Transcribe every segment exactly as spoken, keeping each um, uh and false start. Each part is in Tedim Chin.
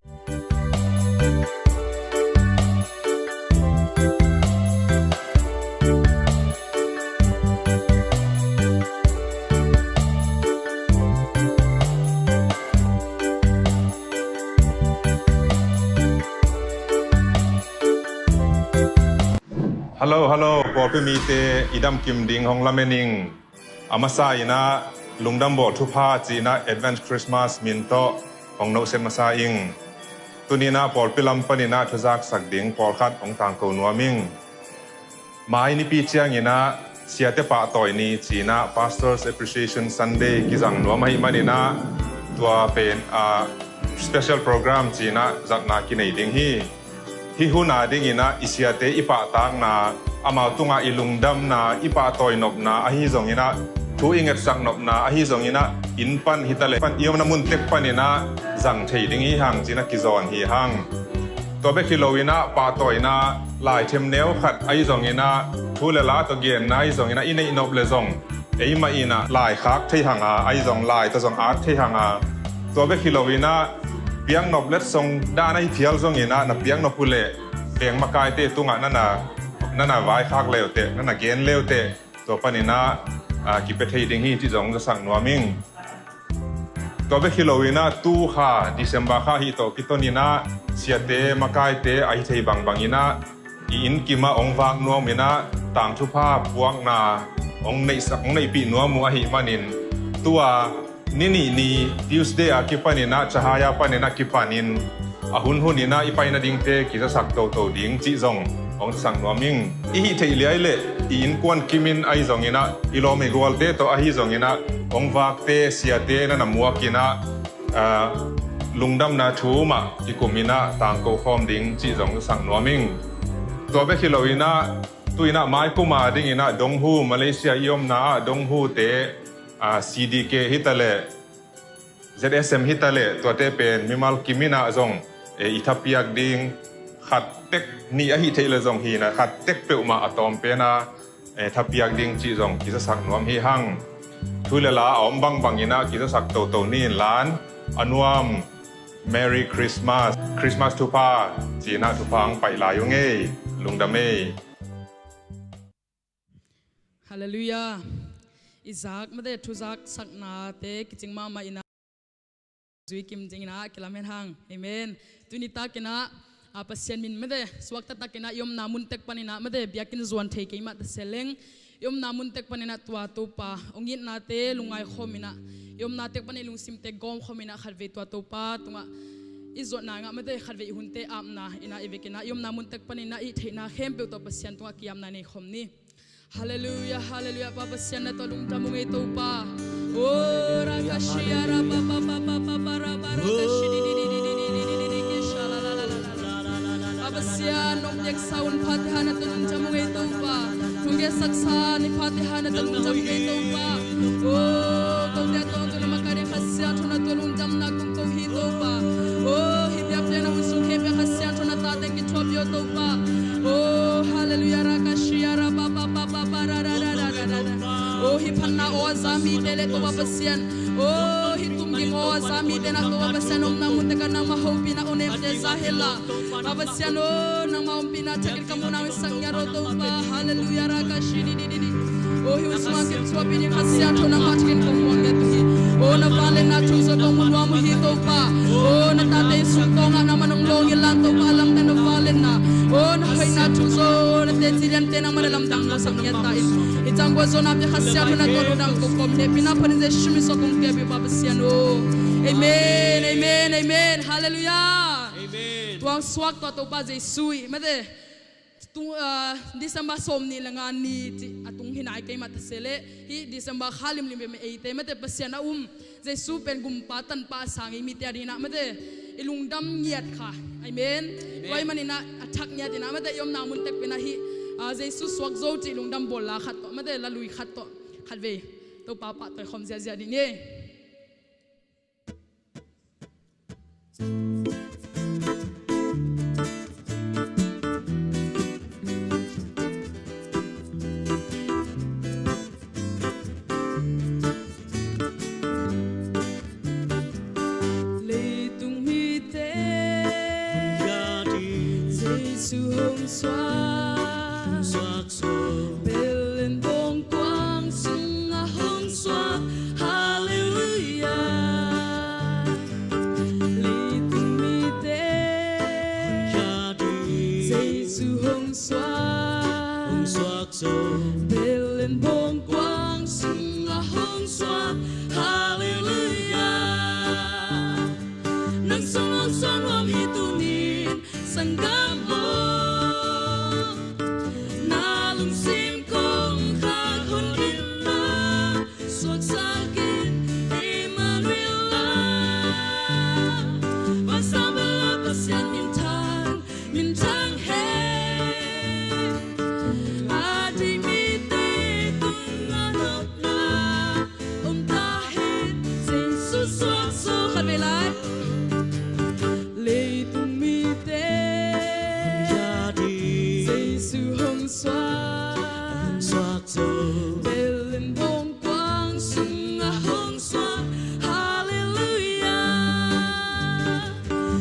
Hallo, hallo, pawlpi mite i damkim ding hong lamen ing. A masa inah lungdam bawl thupha ci-inah Advance Christmas min tawh hong nohset masa ing. Tuninah pawlpi lam paninah thuzaksak ding pawlkhat hong tangko nuam ing. Mai nipi cianginah siate pahtawi ni ci-inah Pastors Appreciation Sunday kizang nuam ahih maninah tua pen a special program ci-inah zatna kinei ding hi. Hih hun a dinginah i siate i pahtakna, amau tungah i lungdamna, i pahtawi nopna ahi zonginah, thu i ngetsak nopna ahi zonginah, inn pan hitaleh pan i omna mun tek paninah zang thei ding hi hang ci-inah kizawn hi hang. Tua bek hi loinah pahtawina laithem neu khat ahi zonginah, thu le la tawh genna ahi zonginah i neih nop le zong eimah inah laikhak thei hanga, ahi zong lai tawh zong at thei hanga. Tua bek hi loinah piaknop letsong dan ahi phial zonginah na piaknop uhleh peng makaite tungah nana, nana vaikhak leuteh, nana gen leuteh, tua paninah, a, kipia thei ding hi cih zong zasak nuam ing. Tua bek hi loinah tu kha December kha hih tawh kitoninah siate makaite ahi thei bangbanginah i inn kimah hong vak nuaminah tangthupha puakna hong neihsak, hong neihpih nuam uh ahih manin tua ni nih ni Tuesday a kipaninah Cahaya paninah kipanin a hunhuninah i pai nadingte kizasak toto ding cih zong hong zasak nuam ing. I hih theih liai leh i innkuan kimin ahi zonginah i lawm i gualte tawh ahi zonginah hong vakte siate nana muakinah, a, lungdamna thu mah kikuminah tangko khawm ding cih zong zasak nuam ing. Tua bek hi loinah tuinah maikuma dinginah donghu Malaysia i omna ah donghute, a, C D K hitaleh Z S M hitaleh tuate pen mimal kiminah zong, e, i thapiak ding khat tek nih ahi theih le zong hinah khat tek peuhmah a tawm pena, e, thapiak ding cih zong kizasak nuam hi hang. Thu le la a om bangbanginah kizasak toto ni inlan a nuam Merry Christmas, Christmas thupha ci-inah thupha ang paih lai uh ngei. Lungdam ei. Halleluiah. I zak mate thuzak saknate kicing mahmah inah zui kim dingin ah kilamen hang. Amen. Tuni takin ah, a, Pasian min mate suakta takin ah i omna mun tek panin ah mate biakinn zuan thei kei mah ta se leng i omna mun tek panin ah tua Topa hong itnate lungngai khawm in ah i omna tek panin i lungsimte gawm khawm in ah khatvei tua Topa tungah i zuatna ngah mate khatvei i hunte apna in ah i vekin ah i omna mun tek panin ah i theihna khempeuh tawh Pasian tungah kiapna nei khawm ni. Halleluiah, halleluiah. Pa Pasian na tawh lungdam ung ei Topa. O rakashia raba ba ba ba ba ba raba rakashi di di di di di di di di di di kisha la la la la la la. Pa Pasian nong piaksa hun pha te hang na tawh lungdam ung ei Topa. Nong gensaksa ni pha te hang na tawh lungdam ung ei Topa. O kote a tawng tawh na makaih ding Kha Siangtho na tawh lungdamna kong ko hi Topa. O hih biakpiakna hun sung khempeuh Kha Siangtho na tate kithuahpih aw Topa. O halleluiah, rakashia raba ba ba ba ba ra ra ra ra ra ra. O hih phatna aw a za mite le Topa Pasian, o hih tumging aw a za mite na Topa Pasian omna mun tek ah nangmah hopihna aw nemte za hen la. Pa Pasian o nangmah ompihna thakin ka muhna hong sak ngiat aw Topa. Halleluiah, rakashi di di di di. O hih hun sungah kithuahpih ding Kha Siangtho nangmah thakin kong muak ngiat uh hi. O na vangliatna thu zong kong mu nuam uh hi Topa. O na tate inn sung tawngah nangmah nong lawng inla Topa a lamdang na vangliatna, o na hoihna thu zong na teci liante nangmah na lamdang nuam sak ngiat ta in. Hih ciang gualzawhna pia Kha Siangtho na tawh lungdam kong ko hi. Hehpihna phat in Jesu min suang kong piak hi Pa Pasian o. Amen, amen, amen. Halleluiah. Amen. Tuang suak tua Topa Jesu i mate. Tung, ah, December sawm nih le nga ni cih a tung hi nai kei mah ta se leh hih December kha limlim bek mah eite mate Pasian a um Jesu pen gumpa tanpa a sang i mite a dingin ah mate i lungdam ngiat kha. Amen. Amen. Tua ahih manin ah a thak ngiat in ah mate i omna mun tek pen ah hih, ah, Jesu suak zo cih lungdam bawl la khat tawh mate la lui khat tawh khatvei Topa pahtawi khawm ziahziah ding ni. Leitung mite suak, hong suak zo. Belen bawngkuang sungah hong suak, Halleluiah. Leitung mite, Jesu hong suak, hong suak zo. Belen bawngkuang sungah hong suak, Halleluiah. Nang sung hong suak nuam hi tuni-in, sanggam aw. Na lungsim kongkhak hong limna, suaksak in Emmanuel la. Vansan bel a Pasian minthang, minthang hen. A deih mite tungah nopna om ta hen, Jesu suak zo. Khatvei lai. Leitung mite, Jesu hong suak, hong suak zo. Belen bawngkuang sungah hong suak, Halleluiah.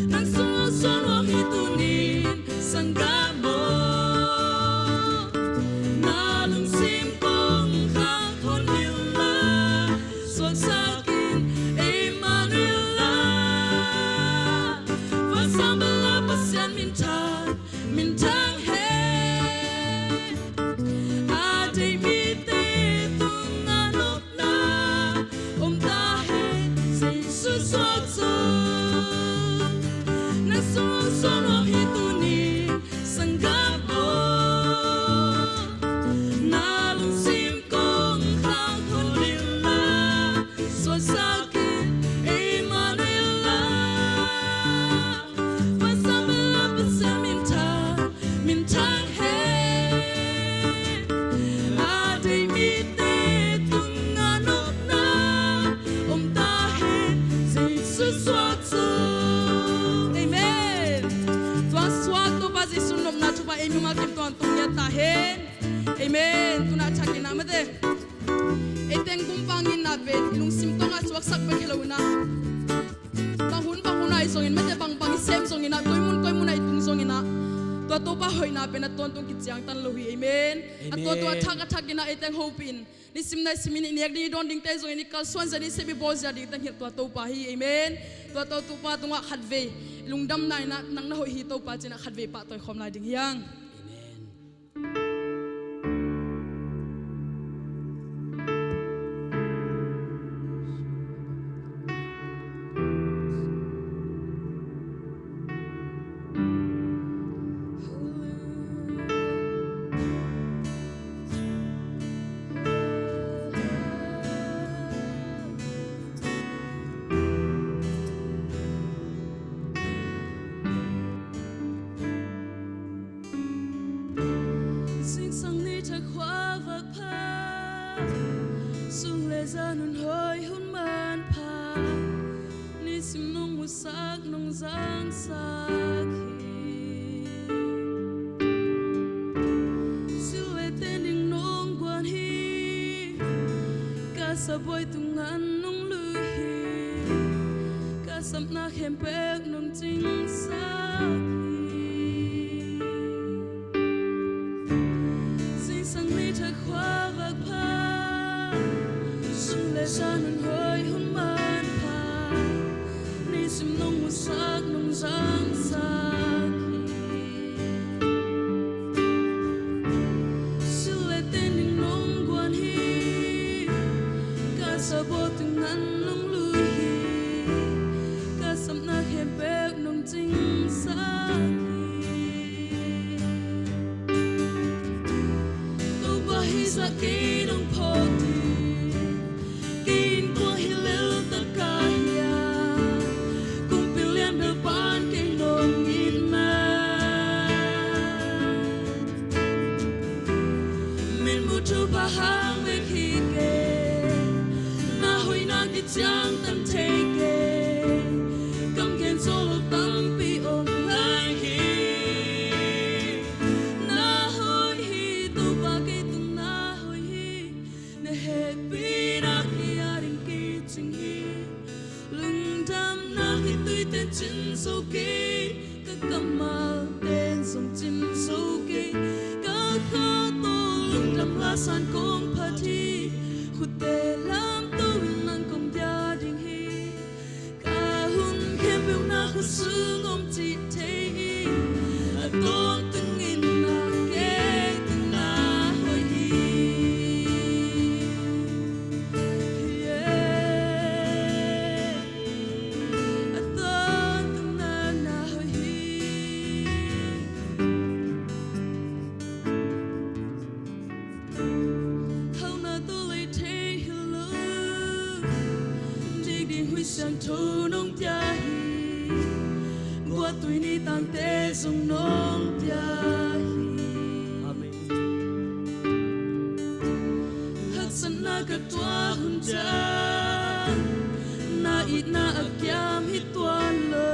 Nang sung hong suak nuam hi tuni-in, sanggam aw. Na lungsim kongkhak hong limna, suaksak in Emmanuel la. Vansan bel a Pasian minthang, minthang hen. A deih mite tungah nopna om ta hen, Jesu suak zo. Nang sung hong suak nuam hi tuni-in, sanggam aw. Na lungsim kongkhak hong limna, suaksak in Emmanuel la. Vansan bel a Pasian minthang, minthang hen. A deih mite tungah nopna om ta hen, Jesu suak zo. Amen. Tua suak Topa Jesu nopna thupha ei mi mah kim tuang tung ngiat ta hen. Amen. Tuna thakin ah mate, ei teng gum vang in ah pen i lungsim tawngah suaksak bek hi lo in ah, bang hun bang hun ah i zongin mate, bang bang i sem zongin ah, koi mun koi mun ah i tung zongin ah, tua Topa hoihna pen a tawntung kiciangtan lo hi. Amen. A tua tua, amen, thak a thakin ah ei teng hopih in, nisim naisim in i nek ding i dawn dingte zongin i kalsuan zia ding, sep i bawl zia ding teng hilh tua Topa hi. Amen. Tua tua Topa tungah khatvei i lungdamna in ah, nang na hoih hi Topa ci-in ah khatvei pahtawi khawm lai ding hi hang. Amen. Zingsang ni thak khua vak pha, sum le za nun hawi hun manpha, nisim nong musak nong zangsak hi. Sil le ten ding nong guan hi, ka sabuai tung ngan nong lui hi, ka sapna khempeuh nong cingsak hi. Zingsang ni thak khua vak pha, sum le za nun hawi hun manpha, nisim nong musak nong zangsak hi. Sil le ten ding nong guan hi, ka sabuai tung ngan nong lui hi, ka sapna khempeuh nong cingsak hi. Topa hi zah kei nong phawk ding, kei innkuan hi lel tak ka hiam, kumpi lian bel pan kei nong it na. Min mu thupha hang bek hi kei, na hoihna kiciangtan thei kei, kam gen zo lo tampi om lai hi. Na hoih hi Topa, kei tung na hoih hi, na hehpihna kei a ding kicing hi. Lungdamna kituite cin zo kei, ka kammalte zong cin zo kei. San kong phat hi, khutte lamto in nang kong dia ding hi. Ka hun khempeuh na khut sung om cih thei hi. A tawntung in na kei tungah hoih hi. A tawntung na na hoih hi. Hauhna tawh lei thei hi lo, dikdik huih siangtho nong pia hi. Guahtui ni tangte zong nong pia hi. Amen. Haksatna ka tuah hun ciang, na itna a kiam hi tuan lo,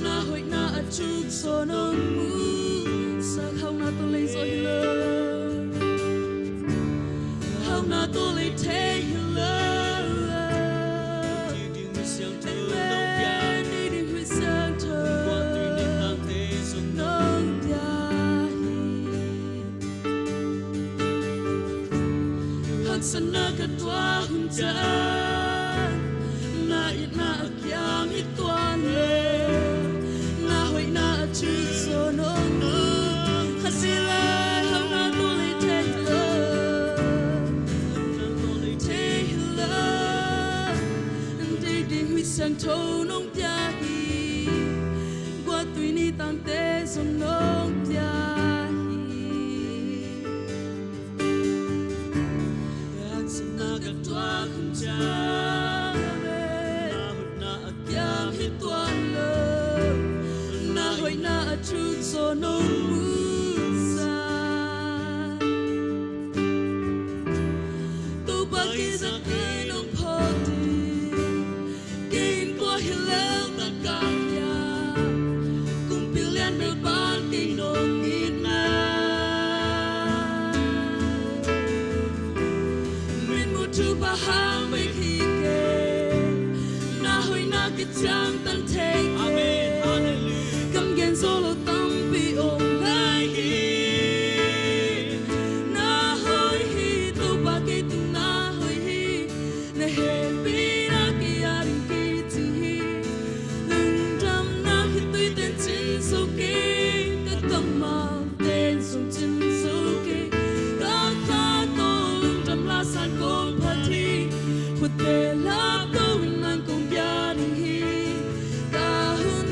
na hoihna a thuk zaw nong musak. Hauhna tawh lei zaw hi lo, hauhna tawh lei thei hi lo. Amen. Dikdik huih siangtho nong pia hi. Haksatna ka tuah hun ciang, na itna a kiam hi tuan lo, na hoihna a thuk zaw nong musak. Hauhna tawh lei thei hi lo, thei hi lo. Dikdik huih siangtho nong pia hi. Guahtui ni tangte zong nong pia hi. Haksatna ka tuah hun ciang, na hoihna a kiam hi tuan lo, na hoihna a thuk zaw nong musak. Topa kei zah kei nong phawk ding, kei in kua hi lel ta ka hia, kumpi lian bel pan kei nong itna. Mitmuh thupha hang bek hi kei, na hoihna kiciangtan thei kei. Amen. Hallelujah. Kam gen zo lo tampi om lai hi. Na hoih hi, Topa kei tung na hoih hi. Na hehpihna kei a ding kici hi. Lungdamna khitui tencin zo kei, ka kammal ten zong cin zo kei. Ka kha tawh lungdam la san kong phat hi. Khutte lamto in nang kong dia ding hi. Ka hun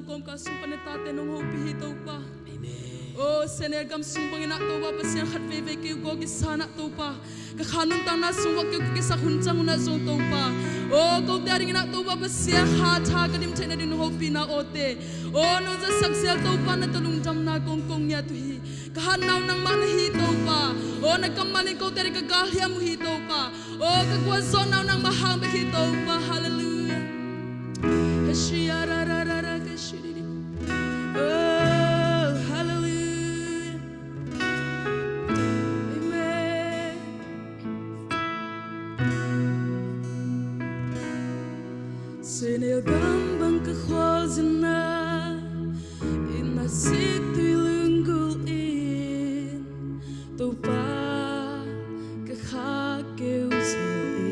Kawmkal sung pan na tate nong hopih hi Topa. Amen. O, Senel gam sung bangin ah Topa Pasian khat veivei kei uh ko kisa na Topa. Ka kha nuntakna sung uah kei uh ka kisak hun ciang un ah zong Topa. O, kote a dingin ah Topa Pasian kha tha ka dim theihna ding nong hopihna awte. O, nong zatsak zel Topa na tawh lungdamna kong kong ngiat uh hi. Ka hatna uh nangmah na hi Topa. O, na kammal in kote a ding ka galhiam uh hi Topa. O, ka gualzawhna uh nangmah hang bek hi Topa. Halleluiah. Ka shia ra ra ra ra ka shi di di. O, halleluiah. Amen. Senel gam bang ka khualzinna in na sik tui lunggulh in Topa ka khak keu zel e.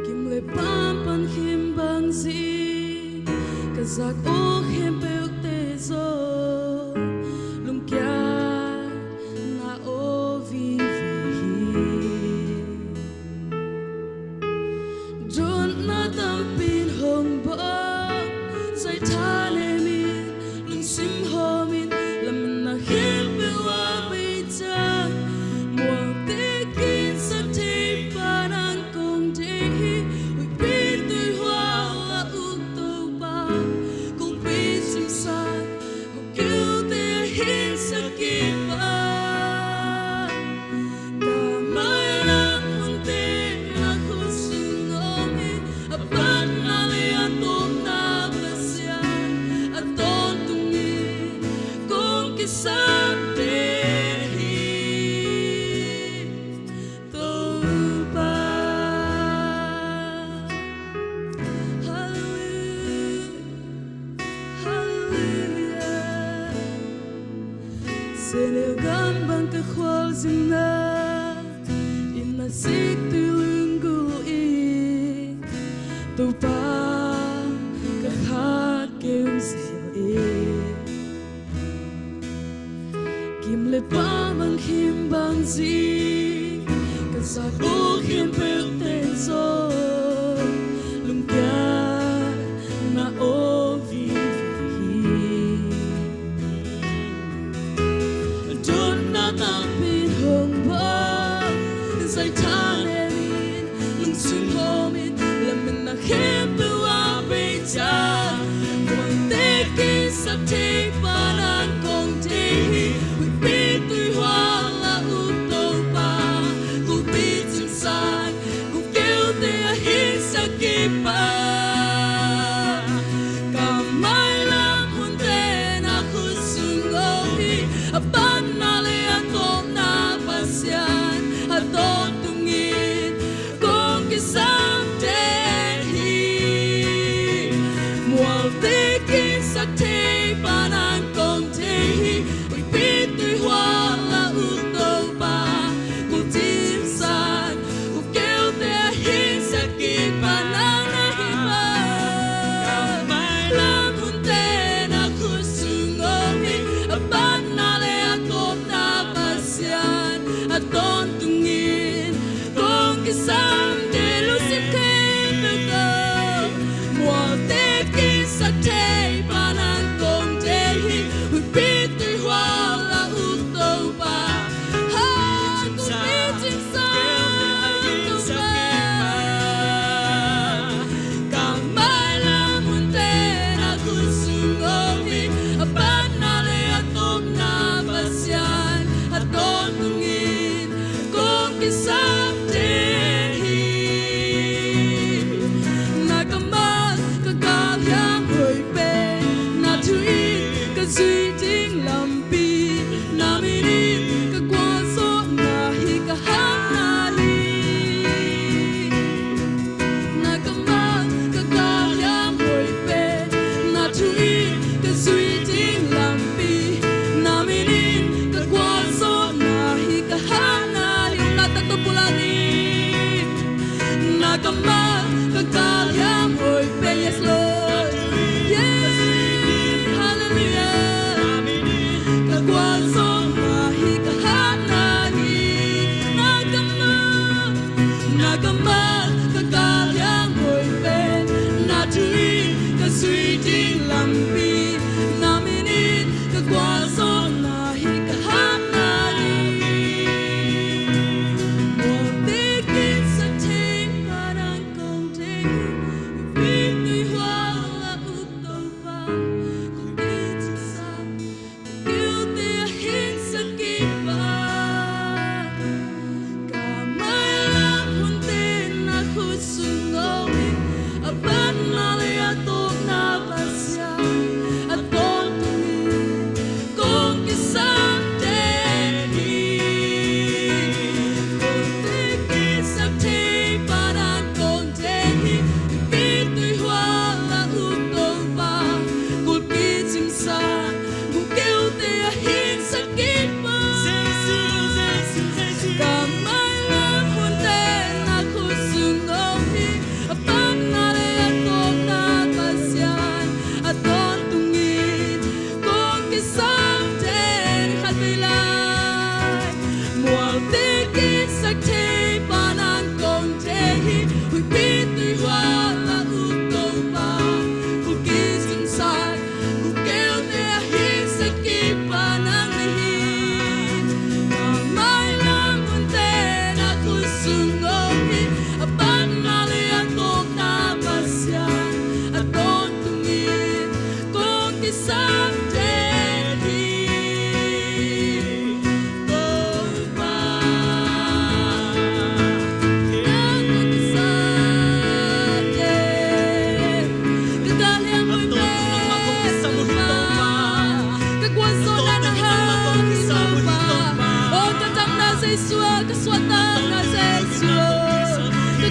Kim le paam pan khim bang zing ka zak aw khempeuhte zong lungkiatna aw vive hi. Dotna tampi in hong bawng, zai thanem in, lungsim hawm in, lametna khempeuh a bei ciang, mual tekin sak thei pa nang kong deih hi. Huihpi tuihual a uk Topa, kulhpi cimsak, keuhte a hingsak kip a, ka mailam hunte na khut sung om hi. A patna le a tawpna Pasian, a tawntungin kong kisam den hi. Topa. Halleluiah. Halleluiah. Senel gam bang ka khualzinna in na sik tui lunggulh in Topa ka khak keu zel e. Kim le paam bang khim bang zing ka zak aw khempeuhte zong lungkiatna aw vive hi. Dotna tampi in hong bawng, zai thanem in, lungsim hawm in, lametna khempeuh a bei ciang, mual tekin sak thei pa nang kong deih hi. Huihpi tuihual a uk Topa, kulhpi cimsak, keuhte a hingsak kip a, ka mailam hunte na khut sung om hi. A patna le a tawpna Pasian, a tawntungin kong kisam den hi. Mual tekin sak thei pa nang kong deih hi. Huihpi tuihual a uk Topa, kulh cimsak, keuhte a hingsak kip a nang na hi maw. Ka mailam hunte na khut sung om hi. A patna le a tawpna Pasian, a tawntungin kong kisam den. Lungsim khempeuh tawh, mual tekin sak thei pa nang kong deih hi. Huihpi tuihual a uk Topa, ha, kulhpi cimsak Topa. Ka mailam hunte na khut sung om hi. A patna le a tawpna Pasian, a tawntungin kong kisam den hi. Na kammal ka galhiam hoih pen, na thu in ka zuih ding lampi, na min in ka gualzawhna hi ka hatna hi. Na kammal ka galhiam hoih pen, na thu in ka zuih ding lampi, na min in ka gualzawhna hi ka hatna hi. Omna tak tawh pulak ni. Na kammal ka galhiam hoih pen, yes Lord. Yeah, hallelujah.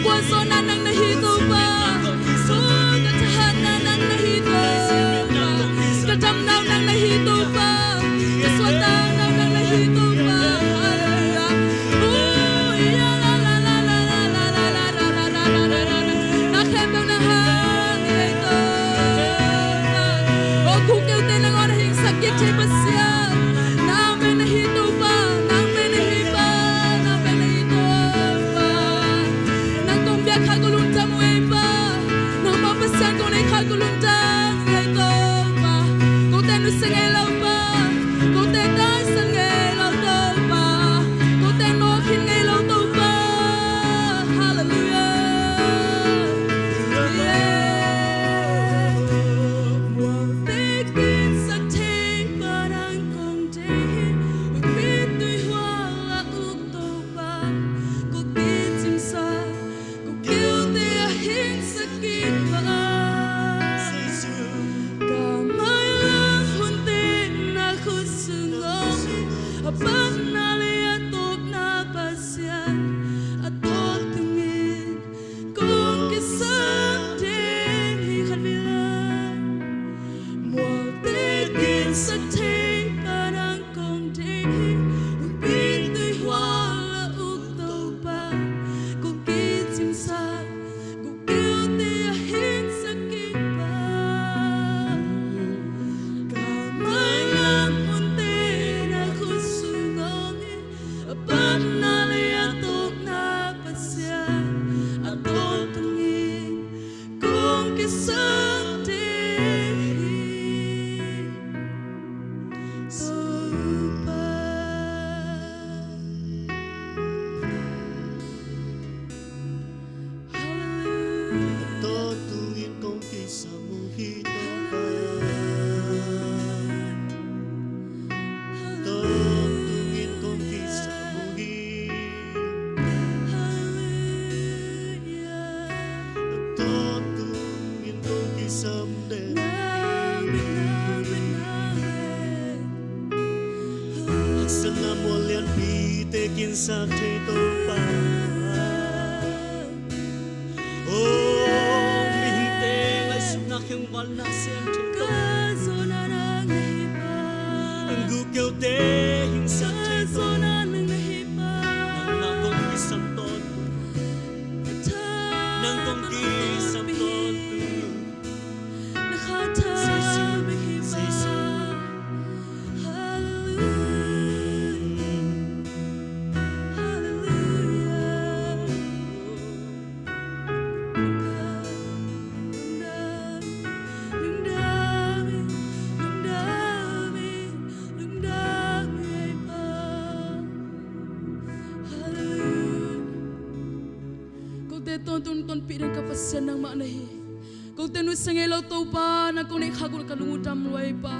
Ka suahtakna nang na hi Topa. Oh, ka thahatna nang na hi Topa. Ka damna nang na hi Topa. Ka suahtakna nang na hi Topa. Halleluiah. Oh, ya la la la. Na khempeuh na hang hi Topa. Oh, guk keute nangawn a hingsak kik thei Pasian. Nang pen na hi Topa. Nang pen na hi Pa. Nang pen na hi Topa. Nang kong biak kha ka lungdam uh ei Pa. Nangmah Pasian kong nei kha ka lungdam uh ei Topa. Kote nusia ngei lo Pa. Kote taisan ngei lo Topa. Kote nawkkhin ngei lo Topa. Halleluiah. Mualte kinsak thei Pa nang kong deih hi. Huihpi tuihual a uk Topa, ko kicingsa, ko keute a hingsak kik Pa. Ka mailam hunte na khut sung om hi. A patna le a tawpna Pasian, a tawp tungin kong kisam ding hi. Khat vei la. Mualte kinsak thei Pa nang kong deih hi. Huihpi tuihual a uk Topa, ko kicingsa, ko keute a hingsak kik Pa. Ka mailam hunte na khut sung om hi. A patna le a tawpna Pasian, a tawp tungin kong kisam ding hi Topa. Halleluiah. A tawp tungin kong kisam uh hi Topa. Halleluiah. A tawp tungin kong kisam uh hi. Halleluiah. A tawp tungin kong kisam den hi. Nang, nang, nang, nang. Haksatna mual lianpite kinsak thei Topa. Oh, mihingte ngaihsutna khiangvalna sem thei Topa. Guk keute hingsak thei Topa. Nang kong kisam tawntung. Nang kong kisam tawntung. Jesu, Jesu. Halleluiah. Halleluiah. Lungdam, lungdam, lungdam, lungdam, Pa. Halleluiah. Kote tawntung tonpih ding ka Pasian nangmah na hi. Kote nusia ngei lo Topa, nang kong neih khak uh ka lung uh dam lua ei Pa.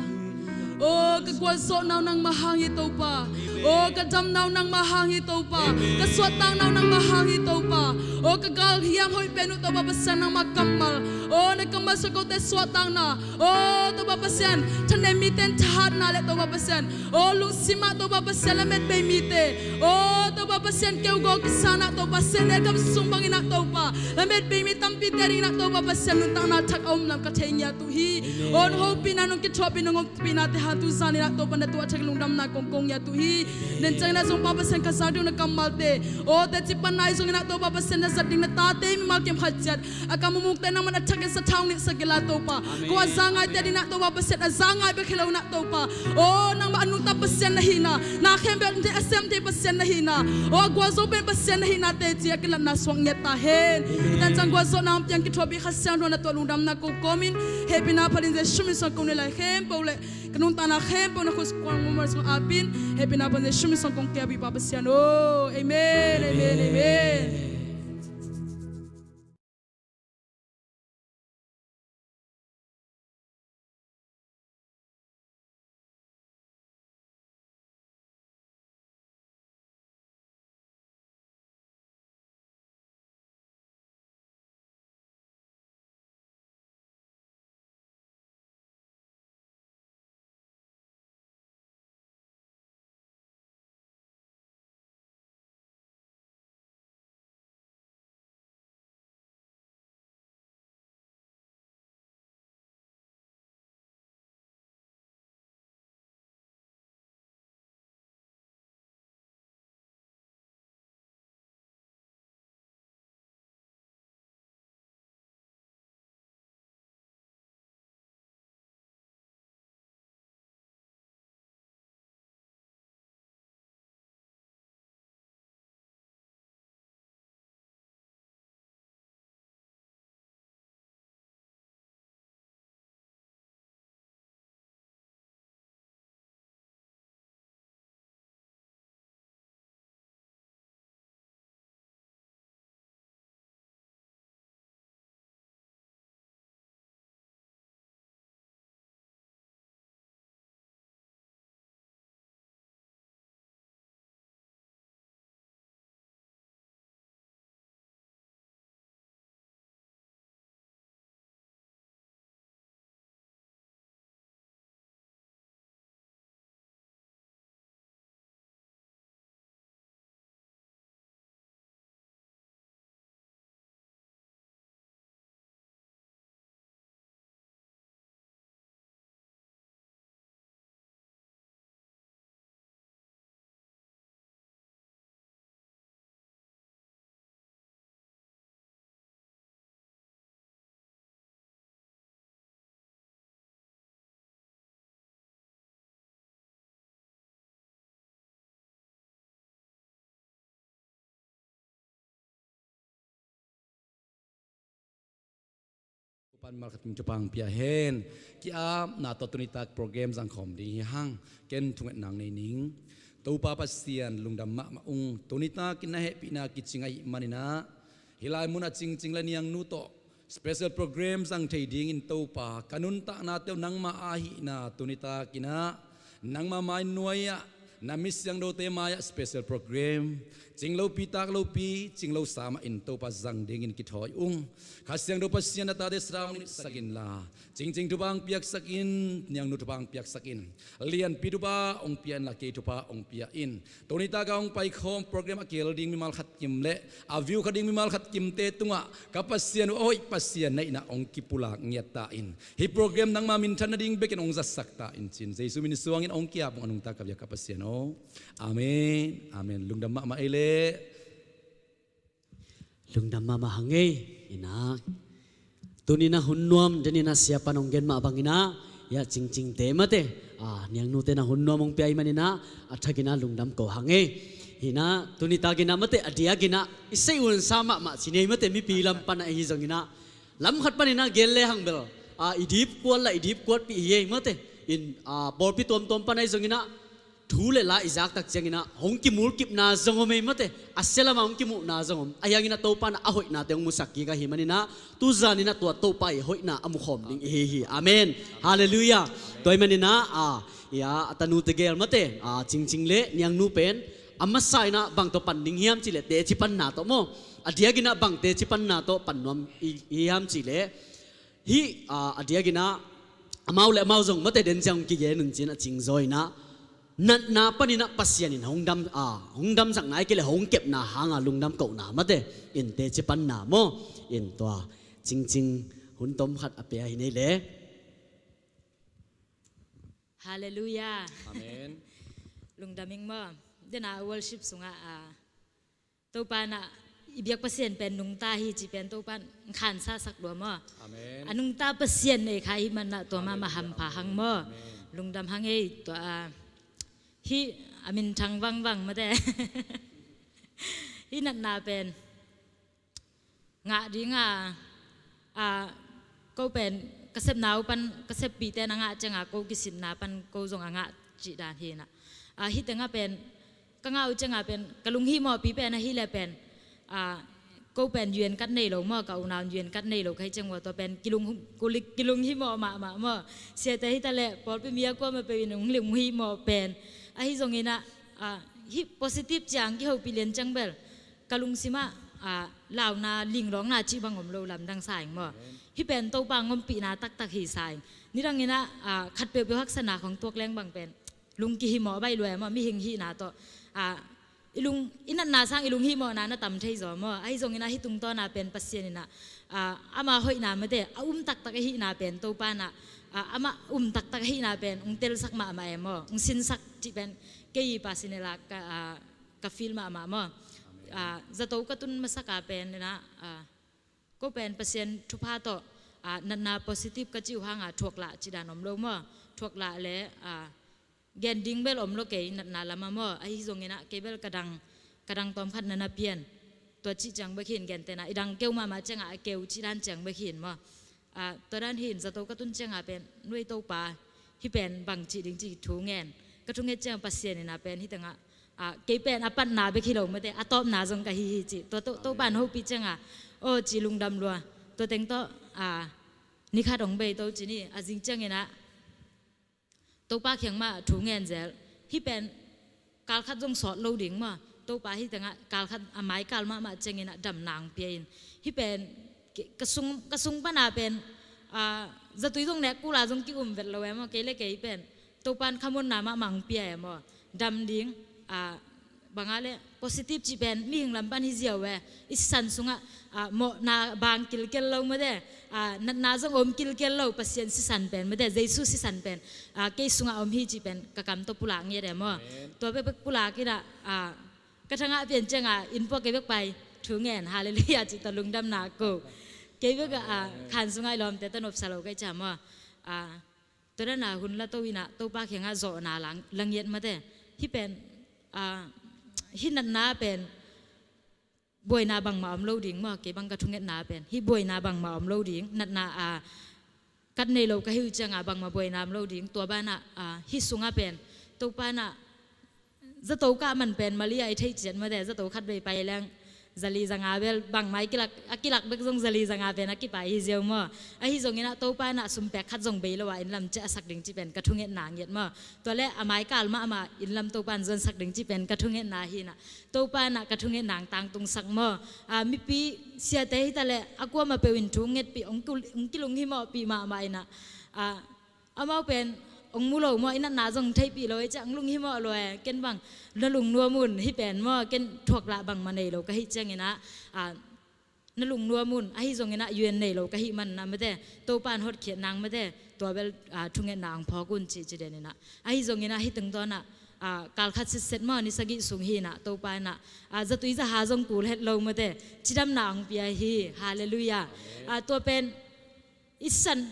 Oh, ka gualzawhna uh nangmah hang hi Topa. Oh, ka damna uh nangmah hang hi Topa. Ka suahtakna uh nangmah hang hi Topa. Oh, ka galhiam hoih pen uh Topa Pasian nangmah kammal. Oh, na kammal sung kote suahtakna. Oh, Topa Pasian, thanem mite in thahatna le Topa Pasian. Oh, lungsim ah Topa Pasian, lametbei mite. Oh, Topa Pasian, keugaw kisan ah Topa, sehnel gam sung bangin ah Topa, lametbei mi tampite adingin ah Topa Pasian, nuntakna thak a om lam ka thei ngiat uh hi. Amen. Oh, nong hopihna, nong kithuahpih, nong ompihnate hang tu zanin ah Topa, na tungah thak lungdamna kong ko ngiat uh hi. Amen. Tua ciangin ah zong Pa Pasian, ka zak ding uh na kammalte, oh, teci pan nai zongin ah Topa Pasian, na zat ding na tate mimal kim khat ciat a kam uh mukte nangman a thakin sathau nitsak inla Topa. Amen. Ko a za ngaite adingin ah Topa Pasian, a za ngai bek hi lo in ah Topa, oh, nangmah a nungta Pasian na hihna, na khempeuh a sem thei Pasian na hihna, oh, a gualzo pen Pasian na hihna teci a kilatna suak ngiat ta hen. Amen. Hih tan ciang gualzawhna hong piang kithuahpih Kha Siangtho na tungah lungdamna ko kawmin, hehpihna phalin Jesu min suang kong nei lai khempeuh le ka nuntakna khempeuh na khut kuang mumal sung apin, hehpihna phalin Jesu min suang kong kiapih Pa Pasian aw. Amen, amen, amen. Pan malkhat kim thupha hong pia hen. Ki-apna tawh tunitak program zangkhawm ding hi hang. Ken thungetna hong nei ning. Topa Pasian lungdam mahmah ung. Tunitakin na hehpihna kicing ahih maninah hih lai munah Cingcing le Niangnu tawh special program zang thei dingin Topa ka nuntaknate uh nangma ahihna tunitakinah nangma mai nuai-ah na mi siangthote mai-ah special program cinglopi taklopi cinglo sama in Topa zang dingin kithawi ung. Kha Siangtho Pasian na tate sawt hong nitsak inla Cingcing thupha hong piaksak in, Niangnu thupha hong piaksak in, lianpi thupha hong pia inla kei thupha hong pia in. Tunitak a hong paikhawm program a kihel ding mimal khat kim le a view kha ding mimal khat kimte tungah ka Pasian uh a hoih Pasian na hihna hong kipulak ngiat ta in. Hih program nangma minthan nading bekin hong zatsak ta in ci-in Jesu min suangin hong ki-ap ung a nungta ka biak ka Pasian aw. Amen. Amen. Lungdam mahmah ei leh. Lungdam mahmah hang ei. Ina tuni na hun nuam, tuni na siapa nong gen mah banginah ia Cingcingte mate, a, Niangnute na hun nuam hong pia ahih maninah a thakinah lungdam ko hang ei. Hina tunitakinah mate a diakinah i sei unsa mahmah ci nei mate, mipi lam panah ahi zonginah lam khat paninah gen le hang bel, a, i dipkuat la i dipkuatpih hi ei mate. In, a, pawlpi tuamtuam panah ahi zonginah thu le la i zaktak cianginah hong kimulkipna zong om ei mate, a sia lamah hong kimuhna zong om. Ahi hanginah Topa inah a hoihnate hong musak kik ahih maninah tuzaninah tua Topa i hoihna a mukhawm ding ihi hi. Amen. Halleluiah. Tua ahih maninah, a, ia, a tanute gel mate, a, Cingcing le Niangnu pen a masa inah bang tawh pan ding hiam cihleh teci panna tawh maw, a diakinah bang teci panna tawh pan nuam i, i hiam cihleh hih, a, a diakinah amau le amau zong mate den ciang hong kigen un ci-in a cingzaw inah natna paninah Pasian in hong dam, a, hong damsakna ahih kei leh hong kepna hanga lungdam kohna mate in teci panna maw. In tua Cingcing hun tom khat a pia hi nei le. Halleluiah. Amen. Lungdam ing maw. Dena worship sungah, a, Topa inah i biak Pasian pen nungta hi cih pen Topa in khansasak lua maw. Amen. A nungta Pasian nei kha ahih maninah tua mahmah hampha hang maw. Amen. Lungdam hang ei tua, a, hih a minthang vangvang mate. Hih natna pen ngah dinga, a, ko pen ka sepna uh pan ka seppihte na ngah cianga ko kisinna pan ko zong a ngah cih dan hinah. A, hih tengah pen ka ngah uh cianga pen ka lunghihmawhpi pen ahih leh pen, a, ko pen yuan kat nei lo maw, ka unau yuan kat nei lo ka hih ciang maw tua pen kilung, kilunghimawh mahmah maw. Siate hita leh pawlpi mi a kuamah peuh in hong lunghihmawh pen ahi zonginah, a, hih positive ciang kihopih lian ciang bel ka lungsimah, a, launa linglawngna cih bang om lo lamdang sa ing maw. Amen. Hih pen Topa hong ompihna taktak hi sa ing. Nidanginah, a, khat peuhpeuh haksatna khong tuak leng bang pen lung kihimawh baih lua e maw, mihing hihna tawh, a, i lung, i natna sang i lunghihmawhna na tam thei zaw maw. Ahi zonginah hih tungtawna pen Pasian inah, a, ama hoihna mate a um taktak ahihna pen Topa inah, a, ama um taktak ahihna pen hong telsak mahmah e maw, hong sinsak cih pen kei i pasinela ka, a, ka feel mahmah maw. Amen. A, zato ka tun masaka pen inah, a, ko pen Pasian thupha tawh, a, natna positive ka cih uh hanga thuaklah cih dan om lo maw. Thuaklah le, a, gen ding bel om lo kei natna lamah maw. Ahi zonginah kei bel ka dang, ka dang tawmkhat na na pian. Tua cih ciang bek hin gentehna i dang keu mahmah ciangah a keu cih dan ciang bek hin maw. A, tua dan hin zato ka tun cianga pen nuai Topa hih pen bang cih ding cih thu ngen. Ka thunget cianga Pasian inah pen hih tengah, a, kei pen a patna bek hi lo mate a tawpna zong ka hi hi cih. Tua To, Topa in hopih cianga aw ci lungdam lua. Tua teng tawh, a, nikhat hong bei to ci ni a zing cianginah Topa kiang mah thu ngen zel. Hih pen kalkhat zong sawt lo ding maw. Topa hih tengah kalkhat a maikal mahmah cianginah damna hong pia in. Hih pen ke, ka sung, ka sung pana pen, a, zatui zong nek kula zong ki-um vet lo e maw. Kei le kei pen Topa in khamuanna mahmah hong pia e maw. Dam ding, a, banga le positive cih pen mihing lam pan hi ziau e. I sisan sungah, a, mawhna bang kilkel lo mate, a, natna zong om kilkel lo Pasian sisan pen mate, Jesu sisan pen, a, kei sungah om hi cih pen ka kam tawh pulak ngiat e maw. Amen. Tua bekbek pulak inah, a, ka thangah pian cianga innpuak kei bek pai thu ngen halleluiah cih tawh lungdamna ko. Kei bek, a, khan sungah i lawmte tawh nopsa lo kei cia maw. A, tua dana hun la to inah Topa kiangah zawhna la, la ngiat mate. Hih pen, a, hih natna pen buaina bangmah om lo ding maw, kei bang ka thungetna pen hih buaina bangmah om lo ding, natna a kat nei lo ka hih uh ciangah bangmah buaina om lo ding. Tua banah a, hih sungah pen Topa inah zato kah man pen mali a i theih ciat mawte, zato khat vei pai leng zali zanga bel bangmah i kilak, a kilak bek zong zali zanga pen a kipai hi ziau maw. Ahi zonginah Topa inah sum pek khat zong bei lo a inn lam ciah a sak ding cih pen ka thungetna ngiat maw. Tua le a maikal mahmah inn lam Topa in zuansak ding cih pen ka thungetna hi inah, Topa inah ka thungetna ang tangtungsak maw. A, mipi siate hi ta le a kuamah peuh in thu ngetpih ong kil-, ong kilung hi mawhpih mahmah inah, a, amau pen ong mu lo maw, i natna zong theihpih lo e ciah ong lung hi mawh lo e. Ken bang na lungnuam un, hih pen maw, ken thuaklah bangmah nei lo ka hih cianginah, a, na lungnuam un, ahi zonginah U N nei lo ka hih manah mate, Topa in hotkhiat nang mate, tua bel, a, thungetna ang phawk un cih ci den inah. Ahi zonginah hih tengtawnah, a, kal khat sitset maw, ni sagih sung hi inah Topa inah, a, zatui zaha zong kul het lo mate, cidamna ang pia hi. Halleluiah. A, tua pen i san,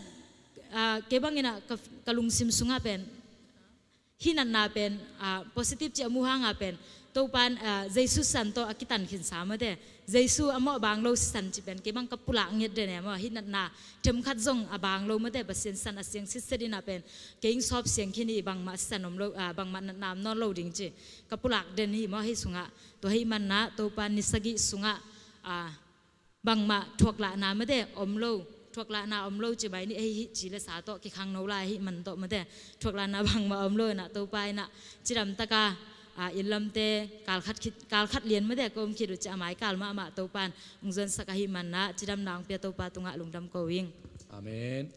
a, kei banginah ka, ka lungsim sungah pen hih natna pen, a, positive cih a muh hanga pen Topa in, a, Jesu san tawh a kitan khinsa mate, Jesu a mawh bang lo sisan cih pen kei bang ka pulak ngiat den e maw. Hih natna themkhat zong a bang lo mate, Pasian san a siang sitset inah pen kei ing sawp siang khin hi, bangmah sisan om lo, a, bangmah natna om nawn lo ding ci ka pulak den hi maw. Hih sungah tua hih manah Topa in ni sagih sungah, a, bangmah thuaklahna mate om lo, thuaklahna om lo ci bai ni, ei hih ci le sa tawh kikhangno lai ahih man tawh mate, thuaklahna bangmah om lo inah Topa inah cidamtaka, a, inn lamte kal khat khit, kal khat lian mate ka om khit uh ciah a maikal mahmah Topa in ong zuansak ahih manah cidamna ong pia Topa tungah lungdam ko ing. Amen.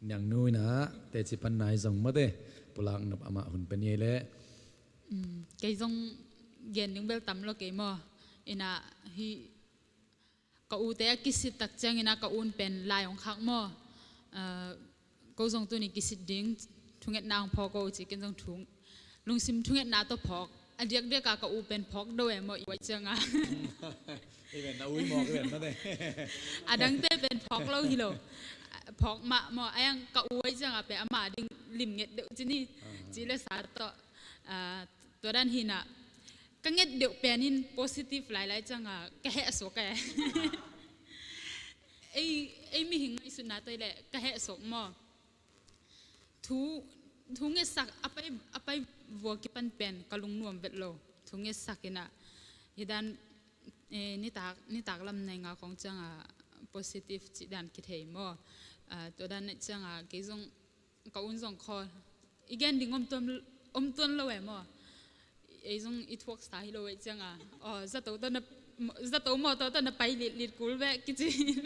Niangnu inah teci panna i zong mate, pulak nop amah hun pen i ei leh. Mm, kei zong gen ding bel tam lo kei maw. Inah hih ka ute a kisit tak cianginah ka un pen lai ong khak maw. A, ko zong tuni kisit ding, thungetna ong phawk ko ci, ken zong thu, lungsim thungetna tawh phawk. A diakdiak a ka u pen phawk do e maw, i uai cianga. I ven a ui mawk i ven mate. A dangte pen phawk lo hi lo. Phawk mah maw, a yang ka uai cianga pen ama ding lim nget deuh ci ni. Ci le sa tawh, a, tua dan hi inah ka nget deuh pen in positive lailai cianga ka heh suak e. Ei, ei mihing ngaihsutna tawh i leh ka heh suak maw. Thu, thu ngetsak a pai, a pai vua kipan pen ka lungnuam vet lo. Thu ngetsak inah hih dan, eh, nitak, nitak lam nai nga khong cianga positive cih dan kithei maw. Ah, tua dan nai cianga kei zong ka un zong khawl. I gen ding om tuan, om tuan lo e maw. Ei zong i thuaksa hi lo e cianga. Aw, zato tawh na, zato mawtaw tawh na pai litlit kul ve kici.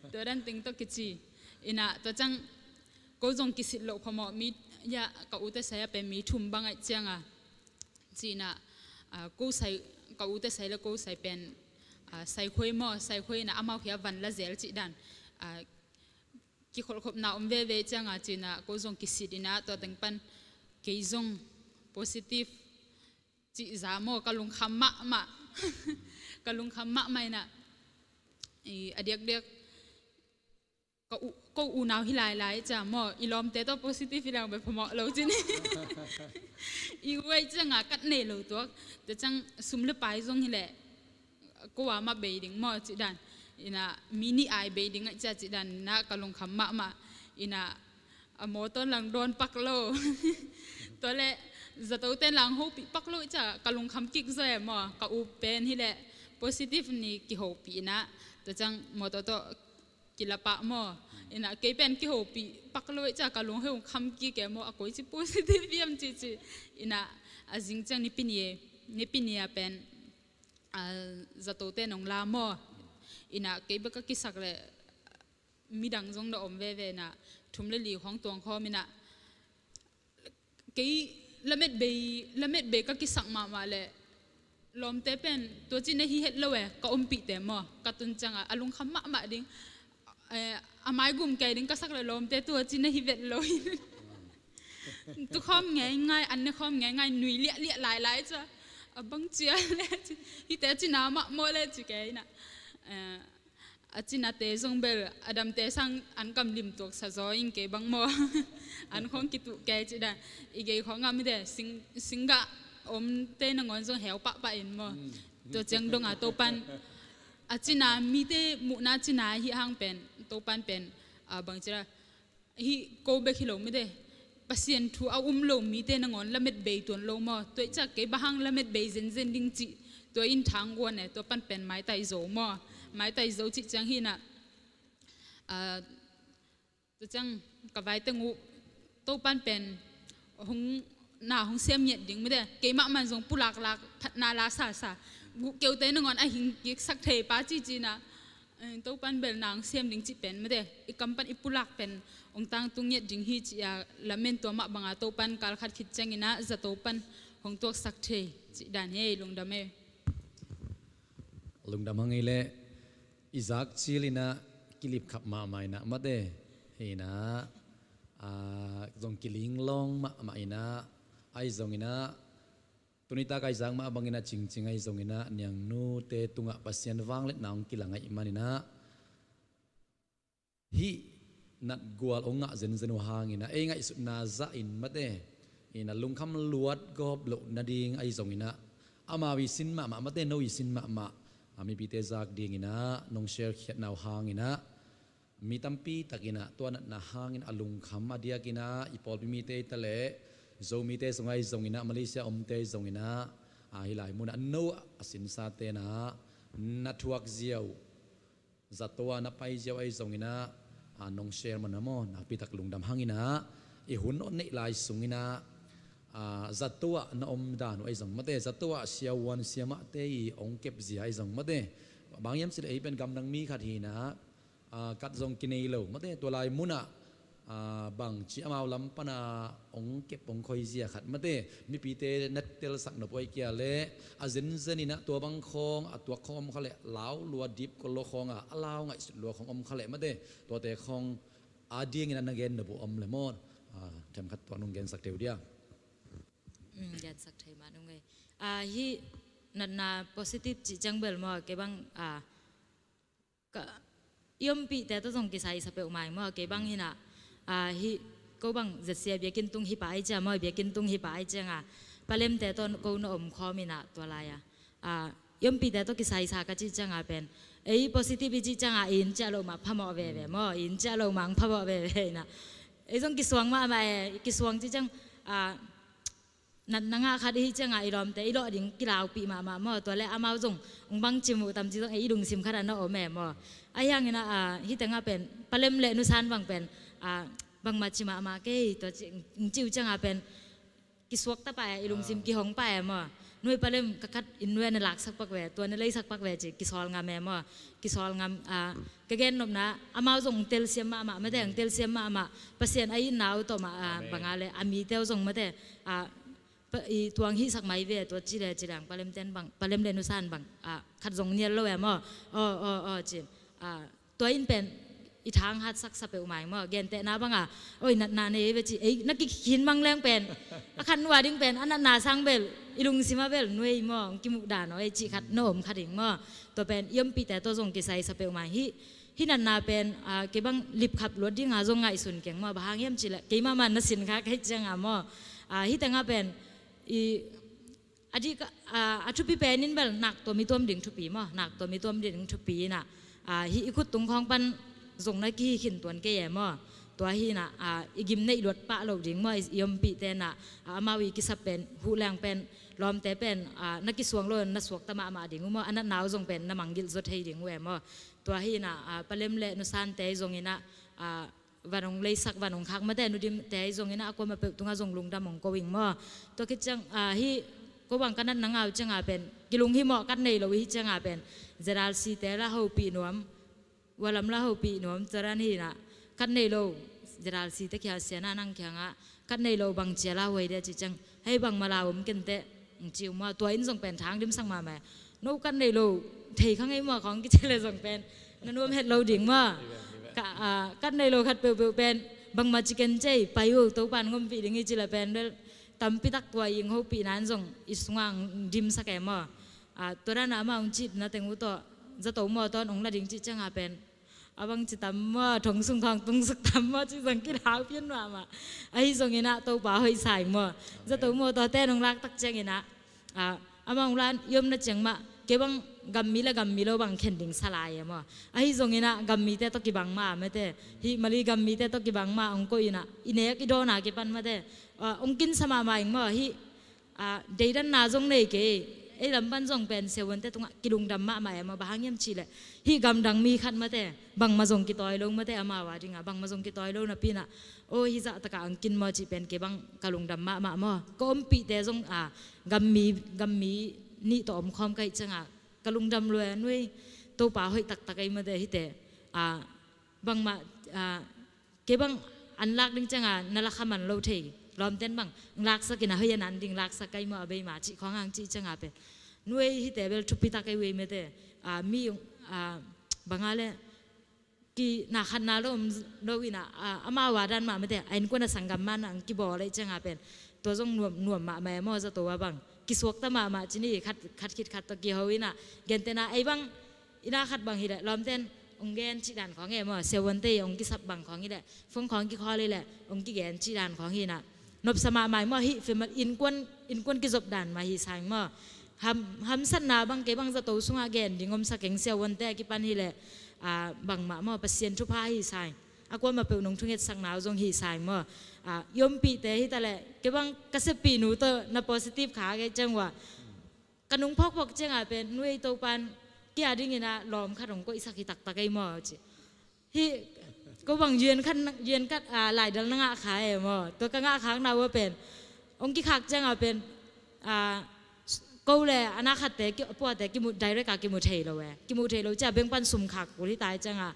Tua dan teng tawh kici. Inah tua ciang ko zong kisit loh phamawh mi, ya, ka ute sai a pen mi thum bang aih cianga. Ci inah, ah, ko sai, ka ute sai le ko sai pen, ah, sai khuai maw, sai khuai inah amau khia van la zel cih dan. Ah, kikholhkhopna om veve cianga ci inah ko zong kisit inah tua teng pan kei zong positive cih za maw, ka lungkham mahmah. Ka lungkham mahmah inah, i, a diakdiak ka u, ko unau hi lailai cia maw, i lawmte tawh positive hi leng bel phamawh lo cin. I uai cianga kat nei lo tuak. Tua ciang sum le pai zong hileh ko a mah bei ding maw cih dan. Inah mi nih ai bei ding aih cia cih dan inah ka lungkham mahmah. Inah a mawtaw in lang dawn pak lo. Tua leh zato ten lang hopih pak lo cia ka lungkham kik zaw e maw. Ka u pen hileh positive ni kihopih inah. Tua ciang mawtaw tawh kila pah maw. Inah kei pen kihopih pak lo cia ka lung hong kham kik e maw. A koi ci positive hiam ci ci. Inah a zing ciang nipi ni e, nipi ni a pen a, zatote nong la maw. Inah kei bek ka kisak leh midang zong na om veve inah thum le li khawng tuang khawm inah kei lamet bei, lamet bei ka kisak mahmah leh lawmte pen tua ci na hi het lo e, ka ompihte maw. Ka tun ciangah a lungkham mahmah ding. Eh, a maigum kei ding ka sak leh lawmte tua ci na hi vet lo in. Tu khawm ngeingai, an ne khawm ngeingai, nui liahliah lailai cia. A bang cia le ci, hihte a cina mah maw le ci kei inah. Eh, a cinate zong bel a damte sang an kam lim tuaksa zaw in kei bang maw. An khawng kituh kei ci dan. I gei khawng a mite sing, singgah Omte nangawn zong heu pahpah in maw. Tua ciang dong a Topan a cina, mite muhna cina hi hang pen, Topan pen, a, bangci la, hih ko bek hi lo mite, Pasian thu a um lo mite nangawn lamet bei tuan lo maw. Tua i ciak kei bang hang lamet bei zenzen ding cih, tua in thang guan e, tua pan pen maitai zo maw. Maitai zo cih ciang hi na, a, tua ciang ka vaiteng uh Topan pen hong, na hong sem ngiat ding mite, keimah man zong pulaklak phatna la sasa, guh keute nangawn a hing kiksak thei pa cici na, eh, Topan bel na hong sem ding cih pen mite, i kam pan i pulak pen hong tangtung ngiat ding hi ci a lamen, tua mah banga Topan kal khat khit ciangin ah zato pan hong tuaksak thei cih dan hi. Lungdam e. Lungdam hang ei leh, i zak cil inah kilipkhap mahmah inah mate, inah, a, zong kilinglawng mahmah inah, ahi zong inah, tuni tak a i zak mah bang inah cingcing ahi zong inah, niangnute tungah Pasian vangliatna hong kilang ahih man inah, hih natgual hong ngah zenzen uh hang inah, ei ngaihsutna zah in mate, inah lungkham luat gawp loh nading ahi zong inah, amau i sin mahmah mate, no i sin mahmah, a, mipite zak ding inah nong share khiatna uh hang inah, mi tampi tak inah tua natna hang inah a lungkham a diak inah, i pawlpi mite hi ta leh, Zomite sung ahi zong inah, Malaysia omte ahi zong inah, a, hih lai munah no a sinsate na, na thuak ziau, zato ah na pai ziau ahi zong inah, a, nong share man a maw, nakpi tak lungdam hang inah, i hun on neih lai sung inah, a, zato ah na om dan uh ahi zong mate, zato ah siavuan siamahte i hong kep zia ahi zong mate, bang hiam cih leh ei pen gamdang mi khat hi inah, a, kat zong kinei lo mate, tua lai munah, a, bangci amau lam pana hong kep hong khoi zia khat mate, mipite na telsak nop uh ahi kia leh, a zenzen inah tua bang khawng a tuak khawng om kha leh, lau lua dip kol lo khawng a, a lau ngaihsut lua khawng om kha leh mate, tuate khawng a ding inah na gen nop uh om leh maw, a, themkhat tua nong gensak thei uh dia. Mm, gensak thei mah nung ei. A, hih natna positive cih ciang bel maw, kei bang, a, ka, i ompihte tawh zong kisai sa peuhmah ing maw, kei bang hi inah, a, hih ko bang zetsia biakinn tung hi pah ai ciang maw, biakinn tung hi pah ai ciang a, palemte tawh ko na om khawm inah tua lai a, a, i ompihte tawh kisai sa ka cih ciang a pen, ei positive i cih ciang a i in ciah loh mah phamawh veve maw, i in ciah loh mah ang phamawh veve inah, ei zong kisuang mahmah e, kisuang cih ciang, a, natna ngah khat i hih ciang a i lawmte i lawh ding kilaupih mahmah maw, tua leh amau zong hong bang cim uh tam ci zong ei i lungsim khat ah na om e maw. Ahi hang inah, a, hih teng ah pen palem leh nusan bang pen, a, bangmah ci mahmah kei tua ci, ci uh ciang a pen kisuak ta pah e, i lungsim kihong pah e maw. Nuai palem ka khat in nuai na laksak pak ve, tua na leisak pak ve ci kisawl ngam e maw. Kisawl ngam, a, ka gen nopna, amau zong telsiam mahmah mate, ang telsiam mahmah, Pasian a itna uh tawh mah, a, banga leh a mite uh zong mate, a, pa, i tuang hihsak mai ve, tua ci le ci le ang palem ten bang, palem le nusan bang, a, khat zong nial lo e maw. Aw, aw, aw, ci. A, tua in pen i thang hatsak sa peuhmah ing maw. Gentehna banga, oi, natna nei ve ci, ei, na kikhin mang leng pen, a khat nua ding pen a natna sang bel i lungsim ah bel nuai maw, hong kimuh dan aw ei cih khat na om kha ding maw. Tua pen i ompihte tawh zong kisai sa peuhmah ing. Hih, hih natna pen, a, kei bang lipkhap luat dinga zong ngaihsun keng maw. Bang hang hiam cih leh keimah mah na sin kha ka hih ciang a maw. A, hih teng ah pen i, a dik, a, a thupi pen in bel nak tuam i tuam ding thupi maw, nak tuam i tuam ding thupi inah, a, hih i khut tung khawng pan zong na kihi khin tuan kei e maw. Tua hi inah, a, i gim neih luat pah lo ding maw, i, i ompihte inah, a, amau i kisap pen, huh leng pen, lawmte pen, a, na kisuang lo na suakta mahmah ding uh maw, a natna uh zong pen na manggilh zaw thei ding uh e maw. Tua hi inah, a, palem le nusante zong inah, a, van hong leisak, van hong khak mate, nudimte ahi zong inah a kuamah peuh tungah zong lungdam hong ko ing maw. Tua khit ciang, a, hih ko bang ka natna ngah uh ciang a pen kilung hi mawh, kat nei lo i hih ciang a pen Z R C te la hopih nuam, Valam la hopih nuam, tua dan hi inah, kat nei lo, Z R C te kiang, Sian a nang kiangah, kat nei lo bang cia lauhuai dia cih ciang, hei bangmah lau om kenteh, ci uh maw. Tua in zong pen thang dimsak mahmah. No kat nei lo thei kha ngei maw, khawng kici le zong pen na nuam het lo ding maw. Ka, a, kat nei lo khat peuhpeuh pen bangmah ci ken cei, pai uh, Topan ngompih ding hi ci le pen bel tampi tak tua i hopihna in zong i sungah dimsak e maw. A, tua dan a amah hong cihna teng uh tawh zato mawtaw in hong la ding cih ciang a pen a bang ci tam maw, thong sung khawng tung suk tam maw, ci zong kilau pian mahmah. Ahi zong inah Topa hoih sa ing maw. Zato mawtaw te in hong lak tak ciang inah, Ah, amah hong lan i omna ciang mah kei bang gammi le gammi lo bang khen ding sa lai e maw. Ahi zongin ah gammite tawh kibang mah a mate, hih Mali gammite tawh kibang mah hong koih in ah i nek i dawn a kipan mate, ah, hong kinsa mahmah ing maw. Hih ah, deidanna zong nei kei. Ei lam pan zong pen siavuante tungah kilungdam mahmah e maw. Bang hang hiam cih leh hih gamdang mi khat mate, bangmah zong kitawi lo mate, amau a dingah bangmah zong kitawi lo napi in ah, aw, hih zah takah hong kin maw cih pen kei bang ka lungdam mahmah maw. Ka ompihte zong, ah, gammi, gammi nih tawh omkhawm ka hih ciangah ka lungdam lua e. Nuai, Topa hoih taktak ei mate, hihte, ah, bangmah, ah, kei bang an lak ding ciangah na la kha man lo thei lawmten bang laksak in ah, hoih a nan ding laksak ka hi maw, a bei ma cih khawng hang cih ciangah pen, nuai, hihte bel thupi tak ei uh ei mate. Ah, mi, ah, bang a le kina khatna lo om lo in ah, ah, amau a dan mah mate, a innkuan a sanggam man ah hong kibawl ei ciangah pen tua zong nuam, nuam mahmah e maw. Zato a bang kisuakta mahmah ci ni, khat, khat khit khat tawh kiho in ah, gentehna ei bang i na khat bang hi leh lawmten hong gen cih dan khawng e maw, siavuante hong kisap bang khawng hi leh, phone khawng kikhawl hi leh hong kigen cih dan khawng hi in ah, nopsa mahmah ing maw. Hih family, innkuan, innkuan kizop dan mah hi sa ing maw. Ham, hamsatna bang kei bang zato sungah gen ding omsa keng, siavuante a kipan hi leh, ah, bangmah maw, Pasian thupha hi sa ing. A kuamah peuh nong thungetsakna uh zong hi sa ing maw. Ah, i ompihte hi ta leh kei bang ka seppih nu tawh na positive kha kei ciang uh ah, ka nung phawkphawk ciangah pen, nuai, Topan kei a dingin ah lawm khat hong koihsak hi taktak ei maw ci. Hih ko bang yuan khat, yuan khat, ah, laidal na ngah kha e maw. Tua ka ngah khakna uh a pen hong kikhak ciangah pen, ah, ko le a na khatte, ki, puate kimu, direct a kimu thei lo e. Kimu thei lo ciah bank pan sum khak kul hi ta i ciangah,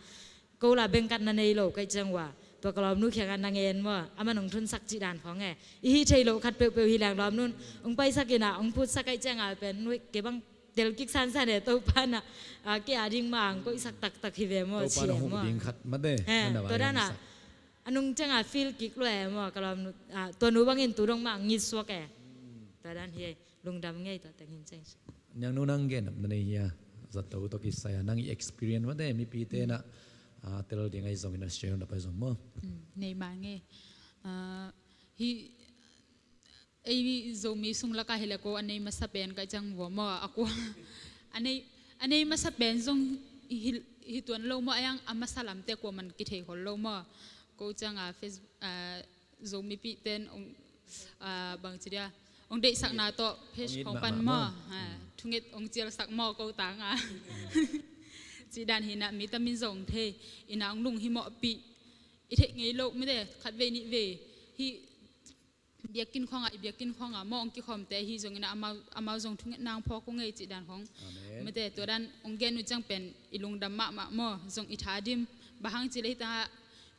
ko la bank card na nei lo ka hih ciang uh ah, tua ka lawmnu kiangah na ngen maw, amah hong thunsak cih dan khawng e. I hih thei loh khat peuhpeuh hi leng lawmnu'n hong paisak in ah hong phutsak ka hih ciangah pen, nuai, kei bang tel kik sansan e, Topa in ah, ah, kei a ding mah hong koihsak taktak hi ve maw, Topa ci in ah e hong huh maw. Ding khat mate. He, tua dan ah a nung ciangah feel kik lua e maw, ka lawmnu, ah, tua nu bangin tu dong mah ngitsuak e. Tua dan hi e. Lungdam ngei, tua teng hi in ciang. Niangnu, nang gen na nei hia? Zato tawh kisai a nang i experience mate, mipite na, ah, tel ding ahi zongin a share na pai zong maw. Mm, nei mah ngei. Ah, hih ei Zomi sung lakah hi leh ko a nei masa pen ka hih ciang uh a maw, a kua a nei, a nei masa pen zong hi, hi tuan lo maw, a yang a masa lamte kuaman kithei khol lo maw. Ko ciangah Face-, ah, Zomipihte in hong, ah, bangci dia, hong deihsakna tawh page khawng pan maw, ah, thunget hong cialsak maw ko tangah. Cih dan hi in ah mi tam in zong thei in ah hong lunghimawhpih. I theih ngei loh mite, khat vei nih vei hih biakinn khawngah, i biakinn khawngah maw hong kikhawmte ahi zongin ah amau, amau zong thungetna hong phawk uh ngei cih dan khawng. Amen. Mite, tua dan hong gen uh ciang pen i lungdam mahmah maw, zong i tha dim. Bang hang cih leh hih tangah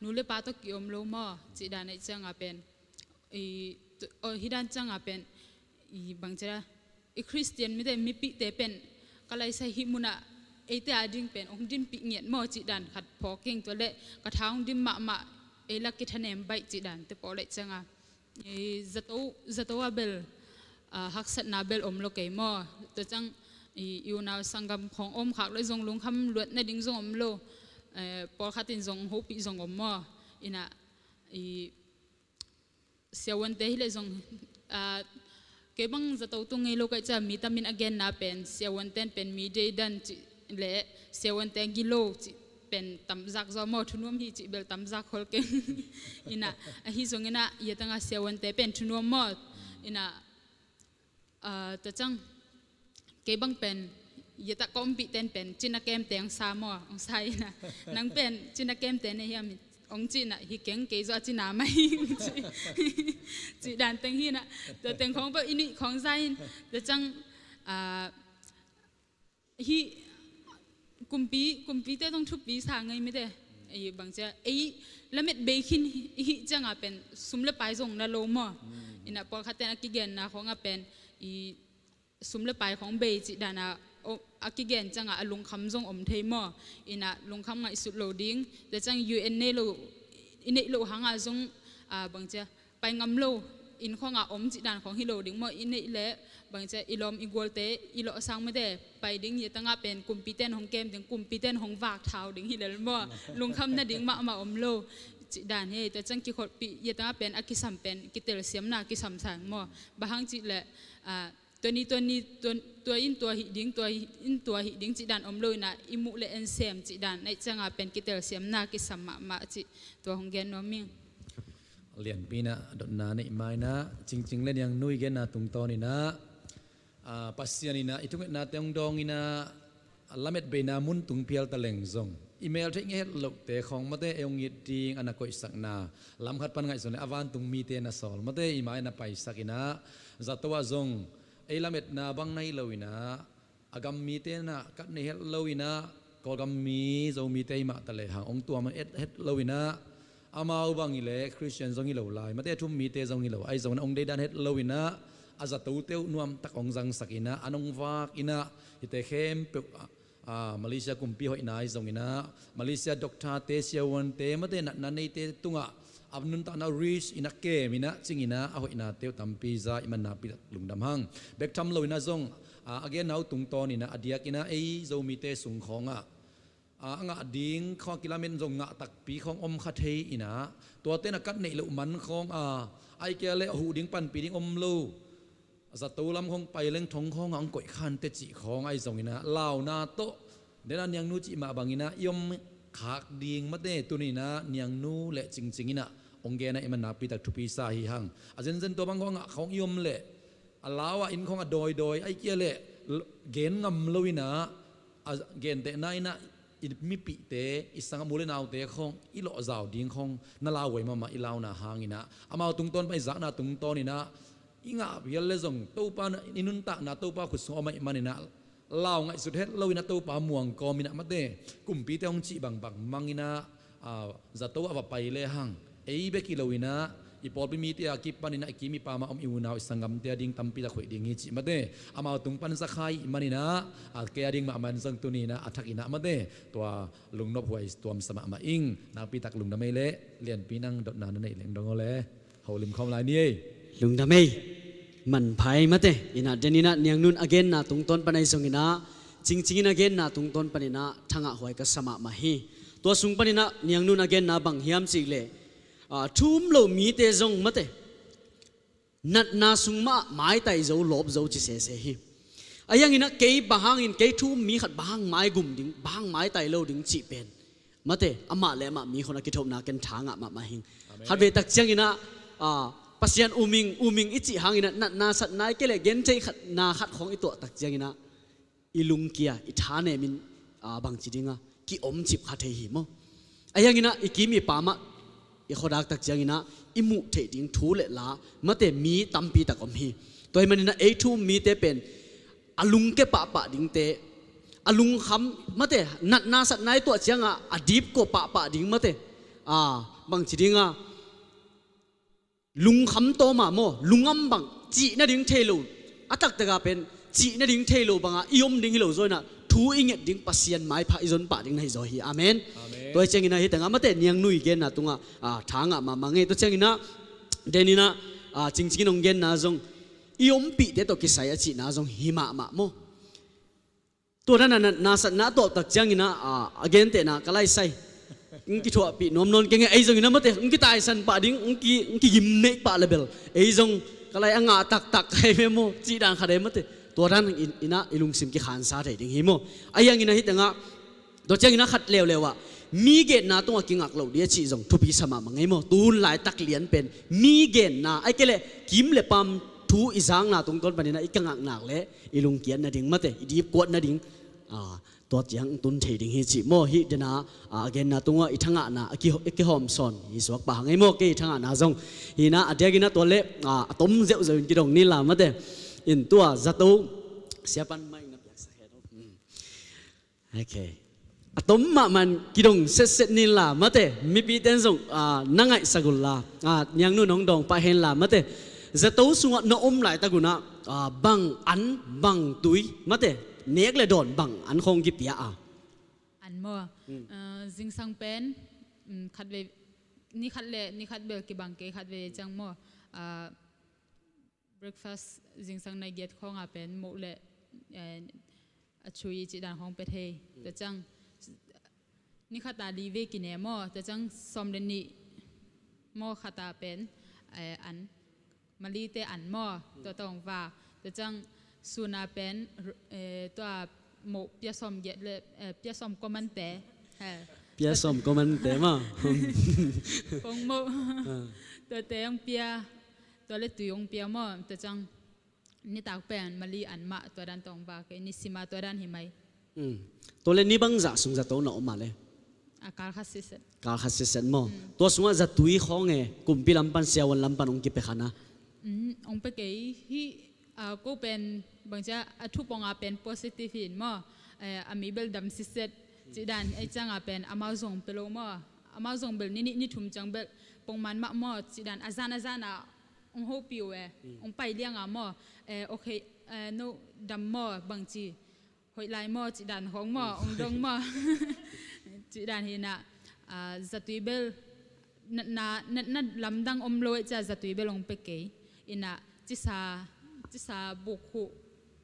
nu le pa tawh ki-om lo maw, cih dan ahih ciangah pen, i, tu, aw, hih dan ciangah pen, i, bangci dia, i Khristian mite, mipihte pen ka laisai hih munah eite a ding pen hong dinpih ngiat maw cih dan khat phawk ing. Tua leh ka tha hong dim mahmah, ei la kithanem baih cih dante pawl ahih ciangah, i, zato, zato a bel, ah, haksatna bel om lo kei maw. Tua ciang, i, i unau sanggam khawng om khak leh zong lungkham luat nading zong om lo. Eh, pawlkhat in zong hopih zong om maw. In ah, i, siavuante hi leh zong, ah, kei bang zato tung ngei lo ka hih ciang mi tam in a genna pen, siavuante in pen mi deidan cih leh siavuante gilo cih pen tamzak zaw maw, thunuam hi cih bel tamzak khol keng. In ah, ahi zongin ah, hih tangah siavuante pen thunuam maw. In ah, ah, tua ciang, kei bang pen, hih tangah ka ompihte in pen cina kemte hong sa maw, hong sa in ah, nang pen cina kemte nei hiam, hong ci in ah, hi keng, kei zong a cina mah ing ci, cih dan teng hi in ah, tua teng khawng peuh i nih khawng za in, tua ciang, ah, hih kumpi, kumpite zong thupi sa ngei mite. Ei bangci dia, ei lamet bei khin i hih ciangah pen sum le pai zong na lo maw. In ah pawlkhatte in a kigenna khawngah pen, i, sum le pai khawng bei cih dan a, o, a kigen ciangah a lungkham zong om thei maw. In ah lungkham ngaihsut lo ding. Tua ciang U N nei lo, i neih loh hangah zong, ah, bangci dia, pai ngam lo, inn khawngah om cih dan khawng hi lo ding maw. I neih leh bangci dia, i lawm i gualte, i lawhsang mite pai ding, hih tangah pen kumpite in hong kem ding, kumpite in hong vak thau ding hi lel maw. Lungkham nading mahmah om lo cih dan hi. Tua ciang kikholhpih, hih tangah pen a kisam pen kitelsiamna kisam sa ing maw. Bang hang cih leh, ah, tua ni tua ni tua, tua in tua hih ding, tua in tua hih ding cih dan om lo inah, i muh le en sem cih dan aih cianga pen kitelsiamna kisam mahmah cih tua hong gen nuam ing. Lianpi inah dotna neih ma inah Cingcing le Niang Nu i genna tungtawn inah, ah, Pasian inah i thungetnate hong dawng inah, lamet beina mun tung phial ta leng zong i mel theih ngei het lohte khawng mate ei hong it ding a na koihsakna lam khat pan ngaihsun le a vantung mite na sawl mate i mai na paisak inah, zato ah zong ei lametna bang na hi lo inah, a gam mite na kat nei het lo inah, Kawlgam mi Zomite i mah ta lehang hong tuam et het lo inah, amau bang i le Khristian zong hi lo lai mate, a thum mite zong hi lo, ahi zong inah hong deidan het lo inah, a zatote uh nuamtak hong zangsak inah, an hong vak inah, hite khempeuh ah, ah, Malaysia kumpi hoihna ahi zong inah, Malaysia doctorte, siavuante mate, natna neite tungah a nuntakna risk inah kem inah cing inah, a hoihnate uh tampi za i man nakpi tak lungdam hang. Bek tham lo inah zong, ah, a genna uh tungtawn inah a diak inah ei Zomite sung khawngah, ah, a ngah ding khawng a kilamen zong ngah takpi khawng om kha thei inah, tuate na kat neih loh man khawng a, aih kei le a huh ding panpih ding om lo, zato lam khawng pai leng thong khawngah hong koih khante cih khawng ahi zong inah, launa tawh dena Niang Nu cih mah bang inah i om khak ding mate, tuni inah Niang Nu le Cingcing inah hong gen ah i man nakpi tak thupi sa hi hang. A zenzen tua bang khawng a ngah khawng i om leh, a lau ah inn khawng a dawidawi aih kei leh, l-, gen ngam lo inah, a gentehna inah i mipihte, i sangah mu le naute khawng i lawhzau ding khawng na lauhuai mahmah i launa hang inah, amau tungtawn pan i zakna tungtawn inah, i ngah phial le zong Topa na, i nuntakna Topa khut sung om ahih man inah, lau ngaihsut het lo inah Topa muang kawm inah mate, kumpite hong cih bangbang mang inah, ah, zato a va pai lehang ei bek hi lo inah, i pawlpi mite a kipan inah i kim i pam ah om i unau i sanggamte a ding tampi tak hoih ding hi cih mate, amau tung pan za kha ahih man inah, ah, kei a ding mahmah in zong tuni inah a thak inah mate, tua lungnop huai tuam sa mahmah ing. Nakpi tak lungdam ei leh, Lianpi nang dotna na neih leng dong aw le. Holim khawm lai ni ei. Lungdam ei. Manpha ei mate. Inah den inah Niang Nun a genna tungtawn pan ahi zong inah, Cingcing in a genna tungtawn pan inah thangah huai ka sa mahmah hi. Tua sung pan inah Niang Nun a genna bang hiam cih leh, ah, thu um lo mite zong mate, natna sung mah maitai zo, lawp zo ci sese hi. Ahi hang inah kei bang hangin, kei thu um mi khat bang hang maigum ding, bang hang maitai lo ding cih pen mate, amah le amah mi khawng a kithohna ken tha ngah mahmah hing. Amen. Khatvei tak ciang inah, ah, Pasian um ing, um ing i cih hang inah, natna satna aih kei leh gentheih khatna khat khawng i tuah tak ciang inah, i lungkia, i thanem in, ah, bangci ding a ki-omcip kha thei hi maw. Ahi hang inah i kim i pam ah i khuadak tak ciang inah i muh theih ding thu le la mate, mi tampi tak om hi. Tua ahih man inah ei thu um mite pen a lungke pahpah dingte, a lungkham mate, natna satna i tuah ciangah a dipkua pahpah ding mate, ah, bangci ding a, lungkham tawm a maw, lungam bang cih nading thei lo, a taktak a pen cih nading thei lo bangah i om ding hi lo zaw inah, thu i nget ding Pasian maipha i zon pah ding na hi zaw hi. Amen. Amen. Tua hi ciang inah hih tengah mate, Niang Nu i genna tungah, ah, tha ngah mahmah ing ei. Tua ciang inah den inah, ah, Cingcing in hong genna zong i ompihte tawh kisai a cihna zong hi mahmah maw. Tua dan a natna satna a tuah tak ciang inah, ah, a gentehna ka laisai hong kithuahpih nuam nawn keng ei. Ahi zong inah mate, hong kitaisan pah ding, hong ki, hong kigim neih pah le bel ei zong ka lai a ngah taktak ka hi ve maw cih dan khat ei mate. Tua dan in, inah i lungsim kikhansa thei ding hi maw. Ahi hang inah hih tengah, tua ciang inah khat leuleu ah mi genna tungah kingak loh ding a cih zong thupi sa mahmah ing ei maw. Tuhun laitak lian pen mi genna aih kei leh kim le pam thu i zakna tungtawn pan inah i kingak nak leh i lungkiat nading mate, i dipkuat nading, ah, tua ciang tun thei ding hi cih maw. Hih den a, ah, a genna tungah i thangahna a ki, a kihawm sawn hi suak pah hang ei maw. Kei i thangahna zong hi inah, a diak inah tua leh, ah, a tom zeuhzeuh in kidong ni la mate. In tua zato siapan mai na piaksak het. Hmm. Ok. A tom mahmah in kidong setset ni la mate, mipite in zong, ah, na ngaihsak un la, ah, Niang Nun hong dawng pah hen la mate. Zato sungah na om laitak un ah, ah, bang an, bang tui mate, nek le dawn bang an khawng kipia a? An maw. Hmm. Ah, zingsang pen, mm, khatvei, ni khat le ni khat bel kibang kei, khatvei ciang maw, ah, breakfast zingsang nai giat khawng a pen moh le, eh, a chui cih dan khawng pia thei. Mm. Tua ciang ni khat a li vei kine maw, tua ciang sawm le nih maw khat a pen, eh, an, malite an maw, mm, tua tawh hong vak. Tua ciang Suna pen, eh, tua mo pia sawm giat le, eh, pia sawm komante. Eh. Pia sawm komante ma. Kong mo. Ah. Tuate hong pia, tua le tui hong pia maw, tua ciang nitak pen mali an mah tua dan tawng ba kei, nisima tua dan hi mai. Hmm. Tua le ni bangzah sung zato na om a le? A, kal khat siset. Kal khat siset maw? Hmm. Tua sungah zatui khawng e, kumpi lam pan, siavuan lam pan hong kipia kha na? Hmm, hong pia kei hi. A, ko pen bangcia a thupong a pen positive hi in maw? Eh, a mi bel dam siset cih dan, ei ciang a pen amau zong pia lo maw? Amau zong bel ni nih ni thum ciang bel pongman mah maw cih dan, a zan a zan a hong hopih uh e, hong pai liang a maw? Eh, okay, eh, no dam maw, bangci hoih lai maw cih dan khawng maw, hong dong maw? Cih dan hi na, ah, zatui bel natna, natna lamdang om lo e cia zatui bel hong pia kei. Ina cisa, cisa bukhuh,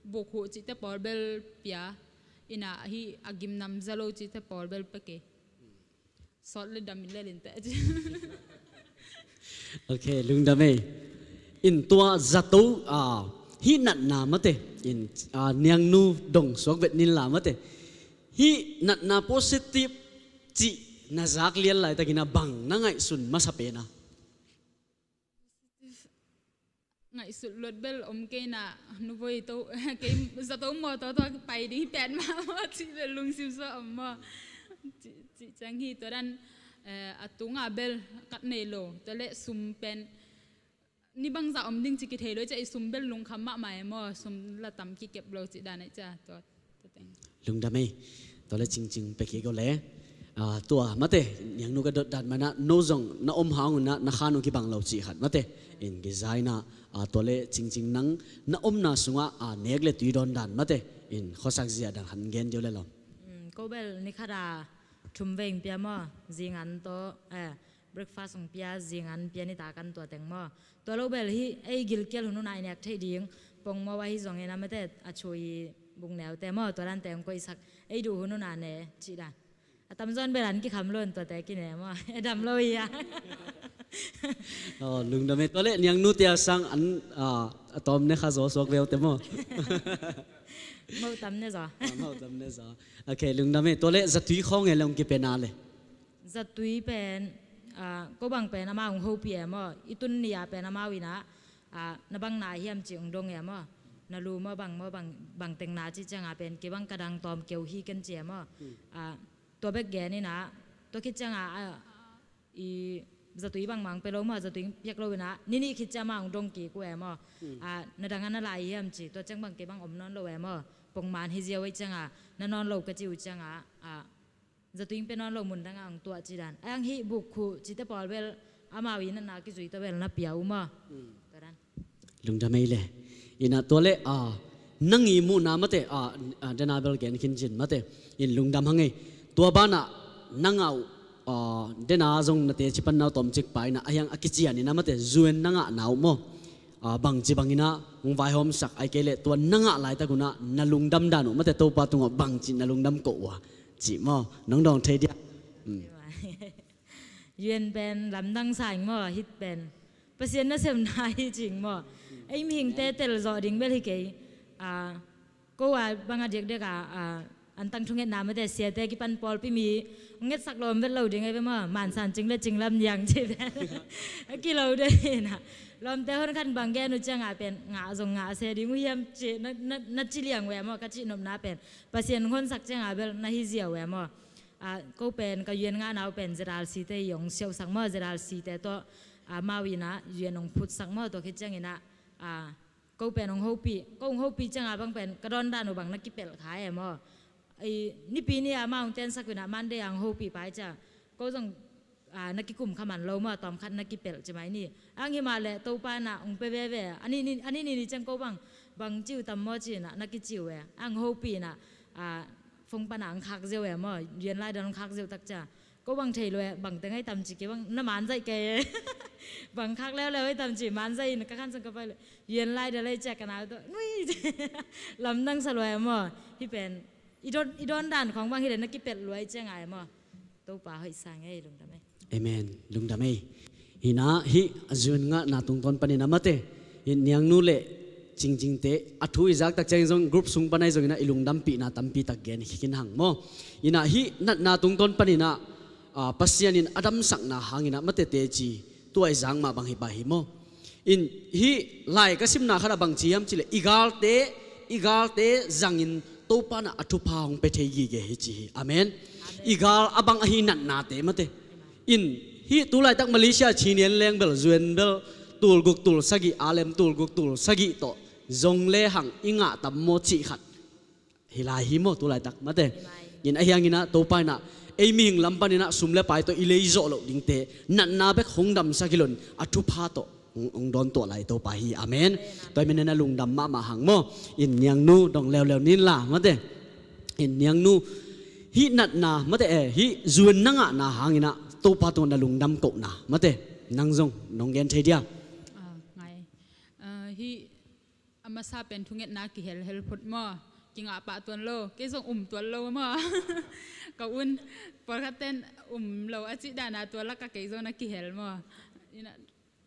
bukhuh cihte pawl bel pia. Ina hi a gimnam za lo cihte pawl bel pia kei. Sawt le dam in lel in teh. Ok, lungdam ei. In tua zato, ah, hih natna mate, in, ah, niangnu dong suak vet nin la mate. Hih natna positive cih na zak lian laitakin a bang na ngaihsun masa pen a? Ngaihsut luat bel om kei na, nuvoi to, kei zato mawtaw tawh pai ding hi pen mah maw, cih bel lungsim sua om maw. Cih, cih ciang hi, tua dan, eh, a tunga bel kat nei lo, tua le sum pen, ni bangzah om ding cih kithei lo, cia i sum bel lungkham mahmah e maw, sum la tam kikep lo cih dan e cia, tua. Lungdam ei. Tua le cingcing pia kik o le. Ah, tua mate, niangnu ka dot dan mana, no zong na om hang una, na khan uh kibang lo cih khat mate. In kiza ina, ah, tua le cingcing nang na omna sungah, ah, nek le tui dawn dan mate. In khuasak zia dan khan gen deuh le lom. Mm, ko bel ni khat a thum vei pia maw, zingan tawh, eh, breakfast hong pia, zingan pia, nitak an tua teng maw. Tua lo bel hi, ei gilkial hun hun a i nek theih ding pongmaw ahi zongin a mate a chui bukneute maw, tua dante hong koihsak, ei duh hun hun a ne cih dan. A tamzaw in bel an kikham lo in tuate kine maw. E dam lo hi a. Oh, lungdam ei. Tua le niangnu tia sang an, ah, a tawm ne kha zaw suak veu te maw. Moh tam ne zaw. Ah, moh tam ne zaw. Ok, lungdam ei. Tua le zatui khawng e le hong kipia na le? Zatui pen, ah, ko bang pen amah hong hopih e maw, i tun ni a pen amau ina, ah, na bang na hiam ci hong dong e maw, na lu maw bang maw bang, bang teng na ci ciang a pen kei bang ka dang tawm keu hi ken ci e maw. Hmm. Ah, tua bek gen ina, tua khit ciang a, ah, i zatui bang mang pe lo maw, zatui piak lo ina, ni nih khit ciang amah hong dong kik uh e maw. Hmm. Ah, na dang a na lai hiam ci, tua ciang bang kei bang om nawn lo e maw, pongman hi ziau ei ciang a, na nawn lo ka ci uh ciang a, ah, zatui hong pia nawn lo mun dang a hong tuah ci dan. Ai ang hih buk khuh cite pawl bel amau i natna kizui tawh bel na pia uh maw. Mm. Tua dan. Lungdam ei le. Ina tua le, ah, nang i muhna mate, ah, ah, dena bel gen khin cin mate. In lungdam hang ei. Tua banah nang a uh, ah, dena zong na teci pan nau tawmcik pa ina, a hiang a kician ina mate, zuen na ngah nau maw. Ah, bangci bang ina, hong vaihawmsak ai kei le, tua na ngah laitak una, na lungdam dan uh mate, Topa tungah bangci na lungdam koh ua. Cih maw, nong dawng thei dia. Hmm. U N pen lamdang sa ing maw, hih pen Pasian nasepna hi cing maw. Ei mihingte tel zawh ding bel hi kei. Ah, ko a bang a diakdiak a, ah, antang thungetna mate siate kipan pawlpi mi ngetsak lawm vet lo ding ei ve maw. Mansan cing le cing lam niang ci pen a kilo de hi na. Lawmte hon khan bang gen uh ciang a pen ngah zong ngah se ding uh hiam ci na, na, na ci liang ve maw, ka cihnopna pen. Pasian honsak ciang a bel na hi ziau ve maw. Ah, ko pen ka U N ngah nau pen Z R C te i hong siausak maw, Z R C te tawh, ah, amau ina U N hong phutsak maw, tua khit ciang ina, ah, ko pen hong hopih, ko hong hopih ciang a bang pen ka dawn dan uh bang na kipelh kha e maw. I, nipi ni a amau hong tensak uh ina Monday a hong hopih pai ciang. Ko zong, ah, na kikum kha man lo maw, tawmkhat na kipelh ci mai ni. Ang hi mah le Topa ina hong pia veve. Ani ni, ani ni ni ciang ko bang, bang ci uh tam maw ci ina, na kici uh e. Ang hopih ina, ah, phone pan a ang khak ziau e maw, U N lai dan ang khak ziau tak cia. Ko bang thei lo e, bang teng ai tam ci kei bang, na man zaih kei e. Bang khak leuleu ai tam ci, man zaih in ka khan sang ka pai lo. U N lai dan lai cia ka nau tawh. Nui, lamdang sa lo e maw. Hih pen, i dawn, i dawn dan khawng bang hi le na kipelh lo ai cia ngai maw. Topa hoih sa ing ei, lungdam ei. Amen. Lungdam ei. Hina, hih a zun ngahna tungtawn panin a mate. Hih niangnu le, cingcingte a thu i zak tak ciangin zong group sung pan ahi zongin ah i lungdampihna tampi tak gen khin hang maw. Inah hih natna tungtawn panin ah, ah, Pasian in a damsakna hangin ah mate teci tua i zak mah bang hi pah hi maw. In hih lai ka simna khat ah bang ci hiam cih leh i galte, i galte zangin Topa in ah a thupha hong pia thei gige hi ci hi. Amen. I gal a bang ahi natnate mate. In hih tu laitak Malaysia Chin Yan leng bel, U N bel, tul guk tul sagih, alem tul guk tul sagih tawh zong lehang i ngah tam maw cih khat hi lai hi maw tu laitak mate. In ahi hangin ah Topa in ah ei mihing lam panin ah sum le pai tawh i lei zawh loh dingte, natna bek hong damsak hi lo in a thupha tawh hong, hong dawn tuah lai Topa hi. Amen. Tua hi manin ah lungdam mahmah hang maw. In niangnu dong leuleu ning la mate. In niangnu hih natna mate, eh, hih U N na ngahna hangin ah Topa tungah na lungdam kohna mate, nang zong nong gen thei dia? Ah, ngai. Ah, hih a masa pen thungetna kihelhel phot maw. Kingah pah tuan lo, kei zong um tuan lo maw. Ka un, pawlkhat ten um lo a cih dan a tua lakah kei zong na kihel maw. Inah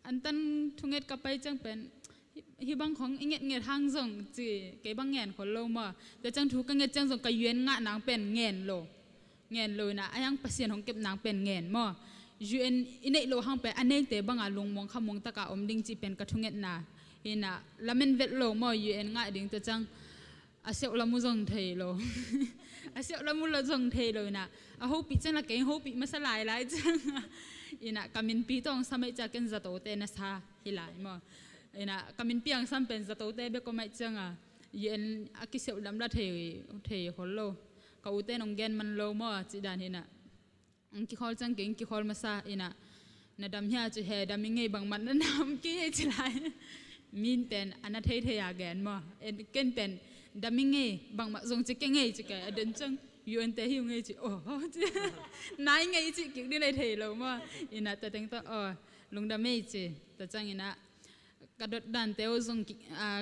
antan thunget ka pai ciang pen, hih, hih bang khong i ngetnget hang zong ci, kei bang ngen khol lo maw. Tua ciang thu ka nget ciang zong ka U N ngah nang pen ngen lo. Ngen lo inah, a hiang Pasian hong kep nang pen ngen maw. U N i neih loh hang pen a neite banga lungmuang khamuang taka om ding cih pen ka thungetna. Inah lamen vet lo maw, U N ngah ding tua ciang. A siauh lam uh zong thei lo. A siauh lam uh lo zong thei lo inah. A hopih ciang la kei hopih masa lailai ciang. Inah ka minpi tawh hong sam aih ciang ken zatote na sa hi lai maw. Inah ka minpi hong sam pen zatote bek om aih cianga. U N a kisiauh lam la thei, thei khol lo. Ka ute nong gen man lo maw cih dan hinah. Ang kikhol ciang kei ang kikhol masa inah. Na dam hia ci he, dam i ngei, bangmah na nam kei ci lai. Min pen a na thei thei a gen maw. En ken pen dam i ngei, bangmah zong ci kei ngei ci kei a den ciang. U N te hi ngei ci, oh, ci. Nai ngei ci kik ding lai thei lo maw. Inah tua teng tawh, oh, lungdam ei ci. Tua ciang inah ka dot dante uh zong ki, ah,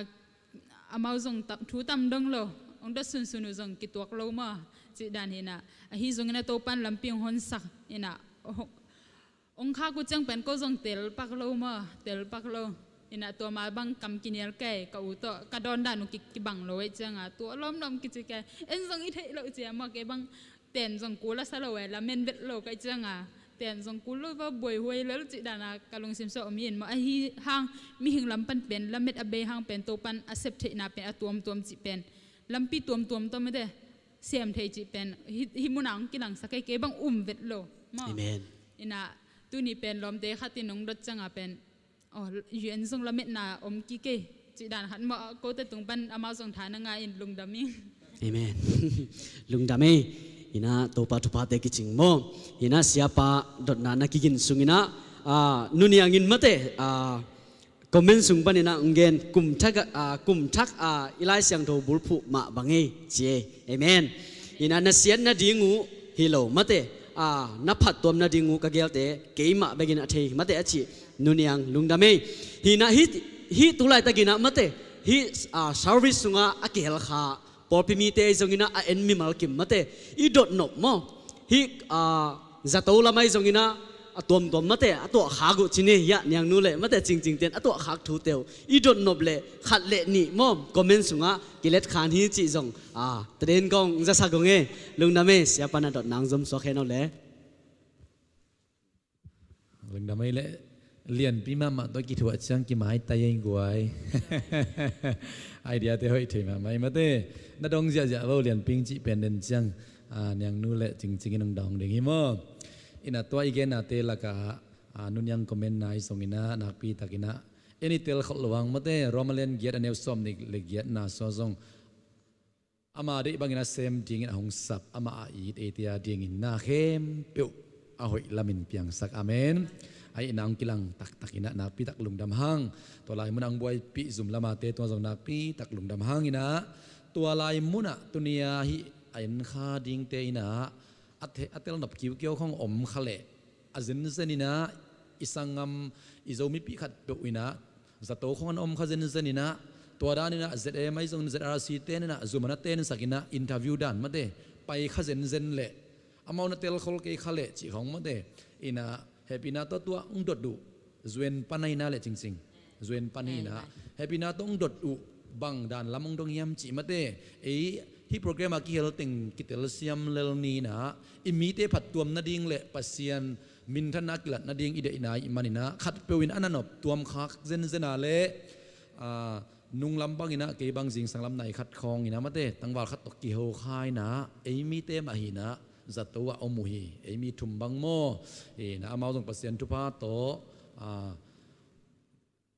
amau zong tam, thu tam dong lo. Hong dot sunsun uh zong kituak lo maw. Cih dan hinah. Ahi zongin a Topan lampi hong honsak. Inah. Hong, hong khak uh ciang pen ko zong telpak lo maw. Telpak lo. Inah tua ma bang kam kinial kei. Ka u tawh. Ka dawn dan uh ki, kibang lo eh cianga. Tua lawmlawm kici kei. En zong i theih lo cia maw kei bang. Ten zong kul a sa lo eh, lamen vet lo ka i cianga. Ten zong kul lo va buai huai lel cih dana ka lungsim sua om hi in maw. Ahi hang mihing lam pan pen, lamet a bei hang pen, Topan a sep theihna pen, a tuamtuam cih pen. Lampi tuamtuam tawh mete, sem thei cih pen. Hi, hi muna hong kilangsak kei, kei bang um vet lo. Maw. Amen. Inah, tuni pen lawmte khat in hong dot cianga pen. Oh, U N zong lametna om kik ei. Cih dan khat maw, kote tung pan amau zong tha na ngah in lungdam ing. Amen. Lungdam ei. Inah Topa thuphate kicing maw. Inah siapa dotna na kigin sung inah, ah, nuniangin mate, ah, comment sung pan inah ong gen kum thak, ah, kum thak, ah, i Lai Siangtho bulphuh mah bang ei ci ei. Amen. Inah na siat nading uh hi lo mate, ah, na phattuam nading uh ka gelte keimah bekin a thei mate a cih. Nuniang lungdam ei. Hinah hih, hih tu laitakin ah mate, hih, ah, service sungah a kihel kha pawlpi mite ahi zongin ah a en mimal kim mate, i dotnop maw. Hih, ah, zato lam ahi zongin ah a tuamtuam mate, a tuahkhak uh cih ni hiah niangnu le mate cingcingten a tuahkhak thute uh i dotnop le khat le nih maw comment sungah kilet khan hi cih zong, ah, tadin kong zasak ong ei. Lungdam ei, siapa na dotna ong zom suak hen aw le. Lungdam ei leh, lianpi mahmah tawh kithuah ciang kimaitai ei guai. Idea te hoih thei mahmah ei mate. Na dong ziahziah vo lianpi cih pen den ciang, ah, niangnu le cingcing in hong dawng ding hi maw. Inah tua i gennate lakah, ah, nuniang comment na i zong inah nakpi tak inah. En i telkholh lo hang mate, Roma lian giat a neu sawm nih le giatna sua zong. Ama deih bangin a sem dingin a hong sap, amah a it eite a dingin na khempeuh a hoih lamin piangsak. Amen. A itna hong kilang taktak inah nakpi tak lungdam hang. Tua lai munah hong buaipih zum lamate tua zong nakpi tak lungdam hang inah. Tua lai munah tunia hih a en kha dingte inah a, a telnop kiukiau khong om kha leh a zenzen inah i sanggam i Zomipih khatpeuh inah zato khong an om kha zenzen inah, tua dan inah Z M ahi zong Z R C ten inah zum an a tensak inah interview dan mate pai kha zenzen leh amau na telkhol kei kha leh cih khong mate inah hehpihna tawh tua hong dot uh. Zuen pan ahi inah le cingcing. Zuen pan hi inah hehpihna tawh hong dot uh. bang dan lam hong dong hiam cih mate. Ei hih program a kihel teng kitelsiam lel ni inah i mite phattuam nading le Pasian minthanna kilat nading i deihna ih man inah khatpeuh in a na nop tuam khak zenzen a le, a, nunglam bang inah kei bang zingsang lam nai khat khawng inah mate tangval khat tawh kiho kha inah ei mite mah hi inah zato ah om uh hi. Ei mi thum bang maw? Inah amau zong Pasian thupha tawh, a,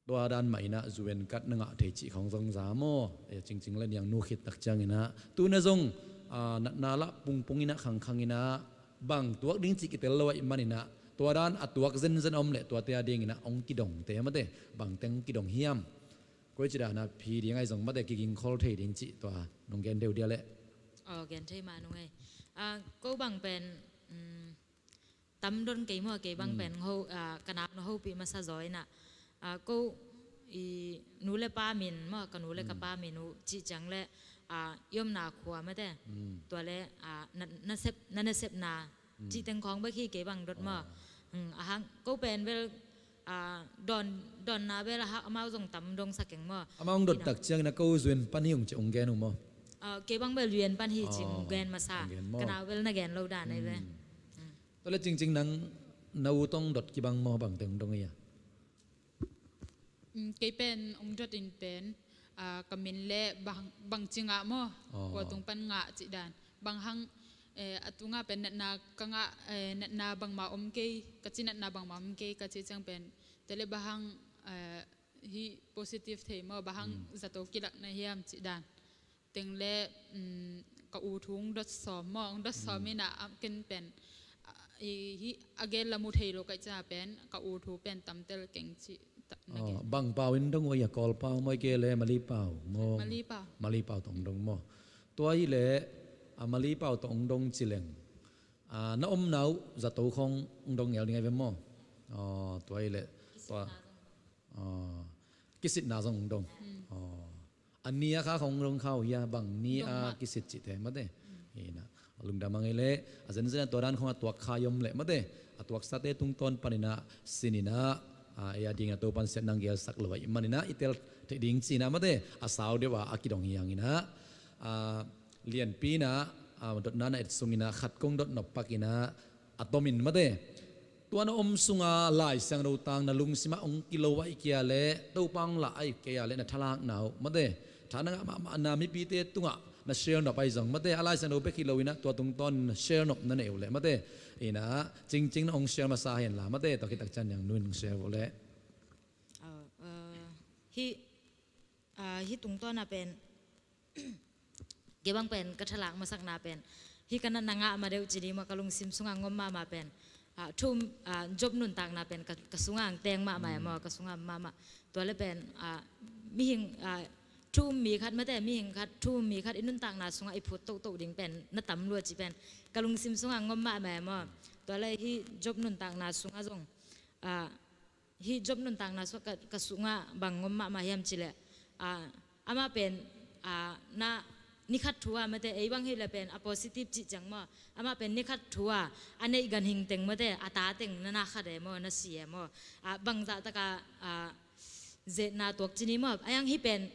tua dan mah inah zuan kat na ngah thei cih khawng zong za maw? E, Cingcing le Niang nu khit tak ciang inah tu na zong, a, natna lah pungpung inah khangkhang inah bang tuak ding cih kitel lo ahih man inah tua dan a tuak zenzen a om le tuate a ding inah hong kidongte mate bang teng hong kidong hiam? Koi ci dan a phi ding ahi zong mate kiging khol thei ding cih tua nong gen deuh dia leh. Aw, gen thei mah nung ei. A, ko bang pen, um, tam don kei maw, kei bang pen ho, a, ka nau na hopih masa zaw inah, a, ko i nu le pa min maw, ka nu le ka pa min uh cih ciang le, a, i omna khua mate tua le, a, na, nasep, na nasepna cih teng khawng bek hi kei bang dot maw. A hang ko pen bel, a, dawn, dawnna bel a hak amau zong tam dong sa keng maw. Amau hong dot tak ciangin a ko zuan pan hi ung ci ung gen uh maw? A, kei bang bel zuan pan hi ci ung gen masa. Ka nau bel na gen lo dan ei ve. Tua le Cingcing nang na u tawh hong dot kibang maw bang teng hong dong ei a? Mm, kei pen hong dot in pen, a, ka min le bang, bang ci ngah maw? Kua tung pan ngah cih dan. Bang hang, eh, a tungah pen natna ka ngah, eh, natna bangma om kei, ka ci natna bangma om kei, ka ci ciang pen. Tua le bang hang, eh, hih positive thei maw, bang hang zato kilak na hiam cih dan. Teng le, um, ka u thu hong dot sawm maw, hong dot sawm inah, a, ken pen, a, i, hih a gen lam uh thei lo ka hih ciang pen, ka u thu pen tamtel keng cih, ta, na gen. Bang pau in dong uh ei a, Kawl pau maw, ei kei le Mali pau maw? Mali pau. Mali pau tawh hong dong maw? Tua hi le, a, Mali pau tawh hong dong ci leng, a, na omna uh zato khawng hong dong ngel ding ahi ve maw? Aw, tua hi le, tua, aw, kisitna zong hong dong. Aw. A ni a kha khawng dong kha uh hia, bang ni a kisit cihte mate. Inah a lungdam a ngei le, a zenzen a tua dan khawng a tuak kha i om le mate. A tuaksate tungtawn pan inah sin inah, a, ei a ding a Topan siatna hong gelsak lo ahih man inah i tel theih ding ci inah mate. A sau deuh a a kidong hi hang inah, a, lianpi inah, a, dotna na et sung inah khat kong dot nop pak inah a tomin mate. Tua na om sunga Lai Siangtho tang na lungsimah hong kilo ahih kei a le, Topa hong lah ahih kei a le na thalakna uh mate. Tha na ngah mahmahna mipite tungah na share nop ahi zong mate. A Lai Siangtho bek hi lo inah tua tungtawn na share nop na neih uh le mate. Inah Cingcing na hong share masa hen la mate. Tua khit tak ciang Niang nu in hong share uh le. Aw, eh, hih, ah, hih tungtawn a pen, kei bang pen ka thalak masakna pen, hih ka natna ngah ma deuh ci ni maw, ka lungsim sungah ngom mahmah pen, ah, thu um, ah, Job nuntakna pen ka, ka sungah ang teng mahmah e maw, ka sungah mahmah. Tua le pen, ah, mihing, ah, thu um mi khat mate, mihing khat, thu um mi khat i nuntakna sungah i phut tohtoh ding pen na tam lua ci pen ka lungsim sungah ngom mahmah e maw. Tua le hih Job nuntakna sungah zong, ah, hih Job nuntakna sungah ka, ka sungah bang ngom mahmah hiam ci le, ah, amah pen, ah, na ni khat thu a mate, ei bang hi le pen a positive cih ciang maw, amah pen ni khat thu a, a neih ganhing teng mate, a ta teng na na khat e maw, na si e maw, ah, bangzah taka, ah, zetna tuak ci ni maw, a yang hih pen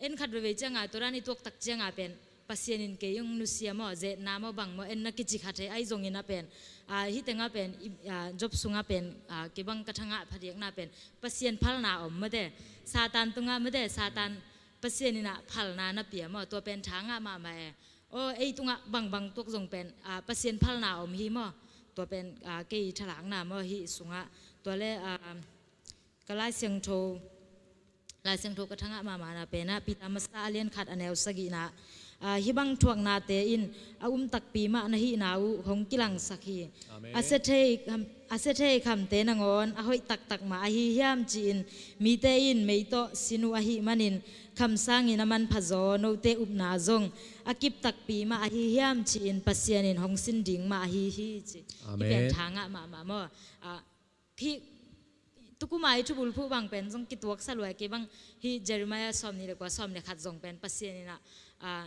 en khat veivei cianga, tua dan i tuak tak cianga pen Pasian in kei hong nusia maw, zetna maw bang maw, en na kici kha thei ahi zongin a pen, ah, hih tengah pen, i, ah, Job sungah pen, ah, kei bang ka thangah phadiakna pen Pasian phalna om mate. Satan tungah mate, Satan, Pasian in ah phalna na pia maw, tua pen thangah mahmah e. Aw, ei tungah bangbang tuak zong pen, ah, Pasian phalna om hi maw, tua pen, ah, kei thalakna maw hih sungah. Tua le, ah, ka Lai Siangtho, Lai Siangtho ka thangah mahmahna penah Peter masa a lian khat a neu sagihna, ah, hih bang thuaknate in a um takpi mah na hihna uh hong kilangsak hi. Amen. A sia thei kham, a sia thei khamte nangawn a hoih taktak mah ahi hiam ci-in mite in mei tawh sin uh ahih manin kham sangin a manpha zaw, note upna zong a kip takpi mah ahi hiam ci-in Pasian in hong sin ding mah ahi hi ci. Amen. Hih pen thangah mahmah maw. Ah, hih tukum a i thubulphuh bang pen zong kituaksa lua kei bang, hih Jeremiah sawm nih le kua, sawm le khat zong pen Pasian in ah, ah,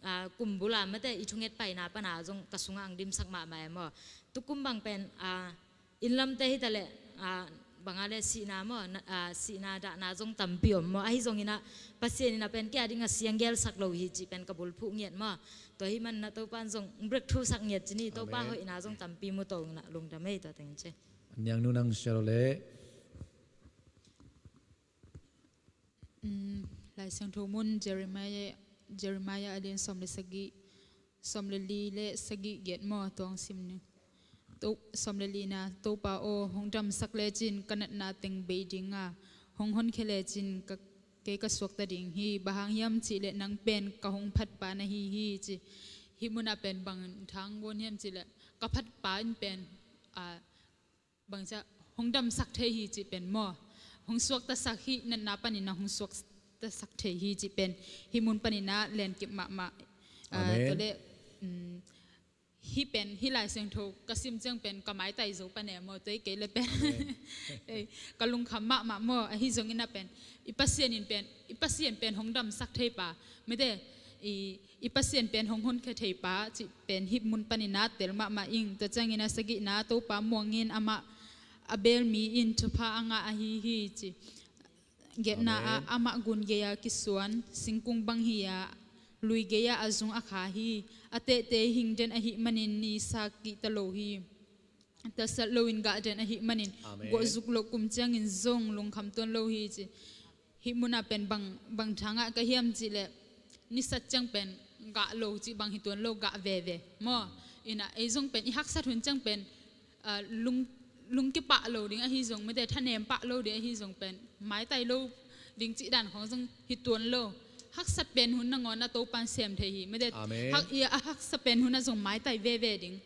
ah, kum bul a mate i thunget paina pana zong ka sungah ang dimsak mahmah e maw. Tukum bang pen, ah, innlamte hi ta leh, ah, banga le sihna maw, na, a, sihna dahna zong tampi om maw. Ahi zongin ah Pasian in a pen kei a ding a siang gelsak lo hi cih pen ka bulphuh ngiat maw. Tua hi manin ah Topa in zong breakthrough sak ngiat ci ni. Topa hoihna zong tampi mu to in ah lungdam ei. Tua teng ci. Niang nu nang share le. Lai Siangtho mun Jeremiah, Jeremiah a lian sawm le sagih, sawm le li le sagih giat maw, tua hong sim ni. To, sawm le lina, Topa aw, hong damsak lecin ka natna teng bei dinga, hong honkhia lecin ka, kei ka suakta ding hi. Bang hang hiam cihleh nang pen ka hong phatpa na hi hi ci. Hih munah pen bang thang guan hiam cihleh ka phatpa in pen, a, bangcia hong damsak thei hi cih pen maw, hong suaktasak hi, natna panin ah hong suaktasak thei hi cih pen hih mun panin ah lenkip mahmah. Ah, tua le, um, hih pen, hih Lai Siangtho ka sim ciang pen ka maitai zo pan e maw, tua hi kei le pen. Ei, ka lungkham mahmah maw, ahi zongin ah pen i Pasian in pen, i Pasian pen hong damsak thei pa, mete, i, i Pasian pen hong honkhia thei pa cih pen hih mun panin ah tel mahmah ing. Tua ciangin ah sagihna, Topa muangin amah a beel mi in thupha a ngah ahi hi ci. Giatna ah, amah gun gei-a kisuan singkung bang hi-a, lui gei-ah a zung a kha hi. A tehte hing den ahih manin nisa kihta lo hi. Tasat loin gah den ahih manin guahzuk loh kum ciangin zong lungkham tuan lo hi ci. Hih munah pen bang, bang thangah ka hiam cihleh, nisat ciang pen gah lo cih bang hi tuan lo, gah veve maw. Inah ei zong pen i haksat hun ciang pen, ah, lung, lung kipah lo ding ahi zong, mete, thanem pah lo ding ahi zong pen, maitai lo ding cih dan khong zong hi tuan lo. Haksat pen hun nangawn a Topan sem thei hi, mete. Hak, i a haksat pen hun a zong maitai veve ding.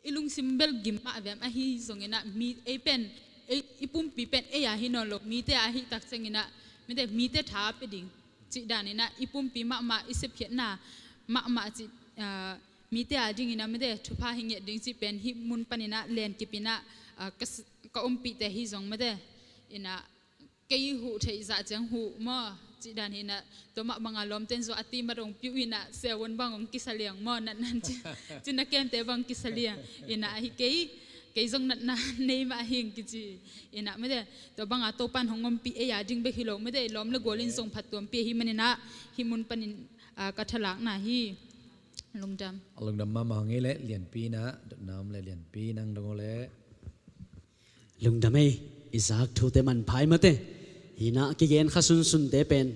I lungsim bel gim mah vem, ahi zongin ah mi, ei pen, ei, i pumpi pen ei a hi nawn lo, mite a hi tak ciangin ah, mete, mite tha pe ding cih danin ah i pumpi mahmah, i sepkhiatna mahmah cih, ah, mite a dingin ah, mete, thupha hi ngiat ding cih pen hih mun panin ah lenkip in ah, ah, ka s-, ka ompihte hi zong, mete, inah kei huh theih zah ciang huh maw cih dan hi inah, tua mah banga lawmten zong a ti mat hong piuh inah, siavuan bang hong kisa liang maw, natna cin, cin a kemte bang kisa liang inah, ahi kei, kei zong natna nei mah hing kici inah, mete, tua banga Topan hong ompih ei a ding bek hi lo, mete, lawm le gual in zong phattuampih ahi manin ah hih mun panin, ah, ka thalakna hi. Lungdam. A lungdam mahmah hang ei le, Lianpi inah dotna om le, Lianpi nang dong le. Lungdam ei, i zak thute manpha ei, mate. Hinah kigen kha sunsunte pen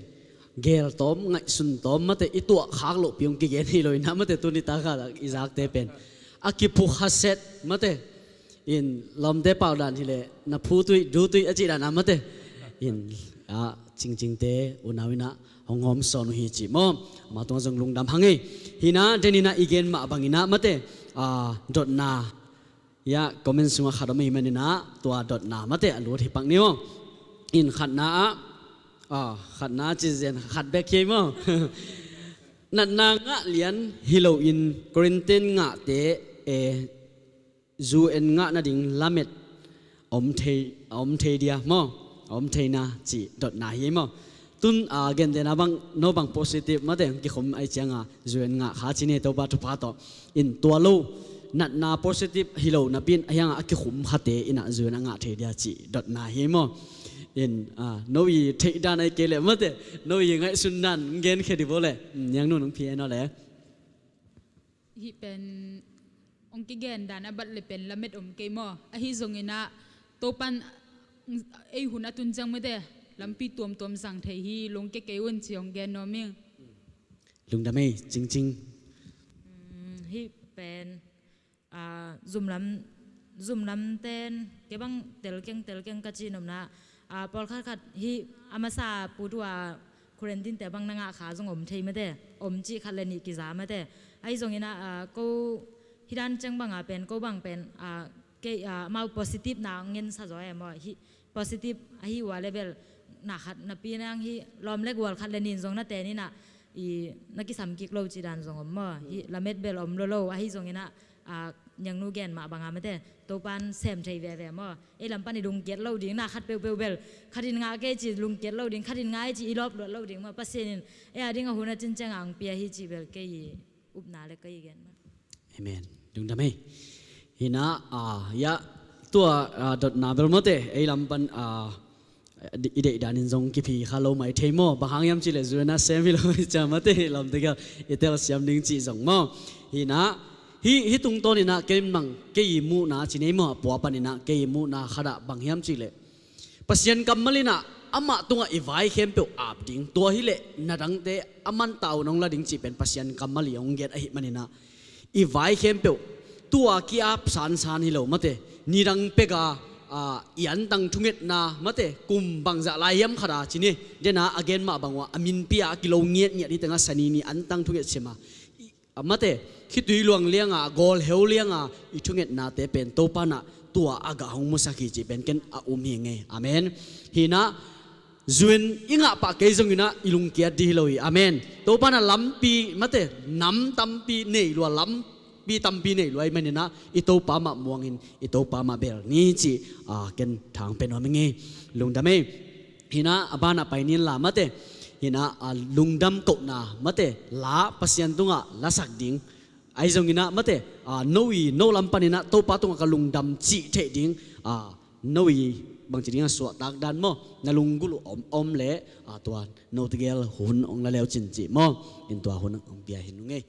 gel tawm, ngaihsun tawm, mate, i tuah khak lohpi hong kigen hi lo inah, mate, tuni taka i zakte pen a kiphukha set, mate. In lawmte pau dan hileh na phu tuih, du tuih a cih dan a, mate. In a cingcingte unau inah hong hawm sawn uh hi cih maw. Ama tungah zong lungdam hang ei. Hinah den inah i gen mah bang inah, mate, a, dotna ia comment sungah khat om ahih maninah tua dotna, mate, a lut hi pak ni aw. In khatna ah, a, khatna ci zen khat bek hi ei maw. Natna ngah lian hi loin quarantine ngahte, e, zu en ngah nading lamet a om thei, a om thei dia maw, a om theina cih dotna hi ei maw. Tun, a, gentehna bang, no bang positive, mate, kikhum ai cianga zu en ngah kha ci ni, Topa thupha tawh. In tua lo, natna positive hi lo napi in a hiangah a kikhum khate inah zu en a ngah thei dia cih dotna hi ei maw. In, a, no i theih dan ai kei leh, mate, no i ngaihsun dan gen khia di bo le. Niang nu nung phi en aw le. Hih pen hong kigen dan a bat le pen lamet om kei maw. Ahi zonginah Topan ei hun a tun ciang, mate, lampi tuamtuam zang thei hi, lungkia kei un ci hong gen nuam ing. Lungdam ei, cingcing. Mm, hih pen, a, zumlam, zumlamten kei bang telkeng telkeng ka ci nopna, a, pawlkhat khat hih a masa putua quarantine te bang na ngah kha zong om thei, mate, om cih khat le nih kiza, mate. Ahi zonginah, a, ko hih dan ciang banga pen, ko bang pen, a, kei, a, amau positive na ngensa zaw e maw, hih positive ahi ua le bel na khat napi nang hih lawm le gual khat le nih in zong na ten inah, i, na kisam kik lo cih dan zong om maw. Hih lamet bel om lo lo, ahi zonginah, a, Niang nu gen mah banga, mate, Topan sem thei veve maw. Ei lam pan i lungkiat lo ding, na khat peuhpeuh bel khat in ngah kei ci lungkiat lo ding, khat in ngah ei ci i lawp luat lo ding maw. Pasian in ei a ding a hun a cin cianga hong pia hi cih bel kei i upna le kei i gen maw. Amen. Lungdam ei. Hinah, a, ia Tua, ah, dotna bel mate, ei lam pan, ah, i deih danin zong kiphi kha lo mai thei maw? Bang hang hiam cihleh zuena sem hi lo i cia mate, lamte kia i telsiam ding cih zong maw? Hi inah, hi, hi tungtawn inah kei in bang, kei i muhna ci nei maw? A pua pan inah kei i muhna khat ah bang hiam cihleh Pasian kammal inah amah tungah i vai khempeuh ap ding, tua hileh na dangte a manta un hong la ding cih pen Pasian kammal i hong gen ahih man inah, i vai khempeuh tua ki-ap sansan hi lo mate, nidang pek a, a, i antang thungetna mate, kum bangzah lai hiam khat a ci ni, dena a gen mah bang uh a, a minpi a a kilo ngiatngiat hi teng a, sani ni antang thunget sem a, i, a mate, khitui luang lianga, gawlheu lianga i thungetnate pen Topa inah tua a gah hong musak hi cih pen ken a um hi ngei. Amen. Hi inah, zuen i ngah pah kei zong inah i lungkiat dih hi lo hi. Amen. Topa inah lampi mate, nam tampi nei lua, lampi tampi nei lua ahih man inah i Topa mah muangin, i Topa mah bel ni cih, ah, ken thang pia nuam hi ngei. Lungdam ei. Hi inah a banah pai ni inla mate, hi inah, ah, lungdam kohna mate, la Pasian tungah lasak ding. Ahi zong inah mate, ah, no i, no lam pan inah Topa tungah ka lungdam cih theih ding, ah, no i bangci ding a suahtak dan maw? Na lunggulh uh om, om leh, ah, tua no tegel hun hong la leu cin cih maw? In tua hun hong pia hi ung ei.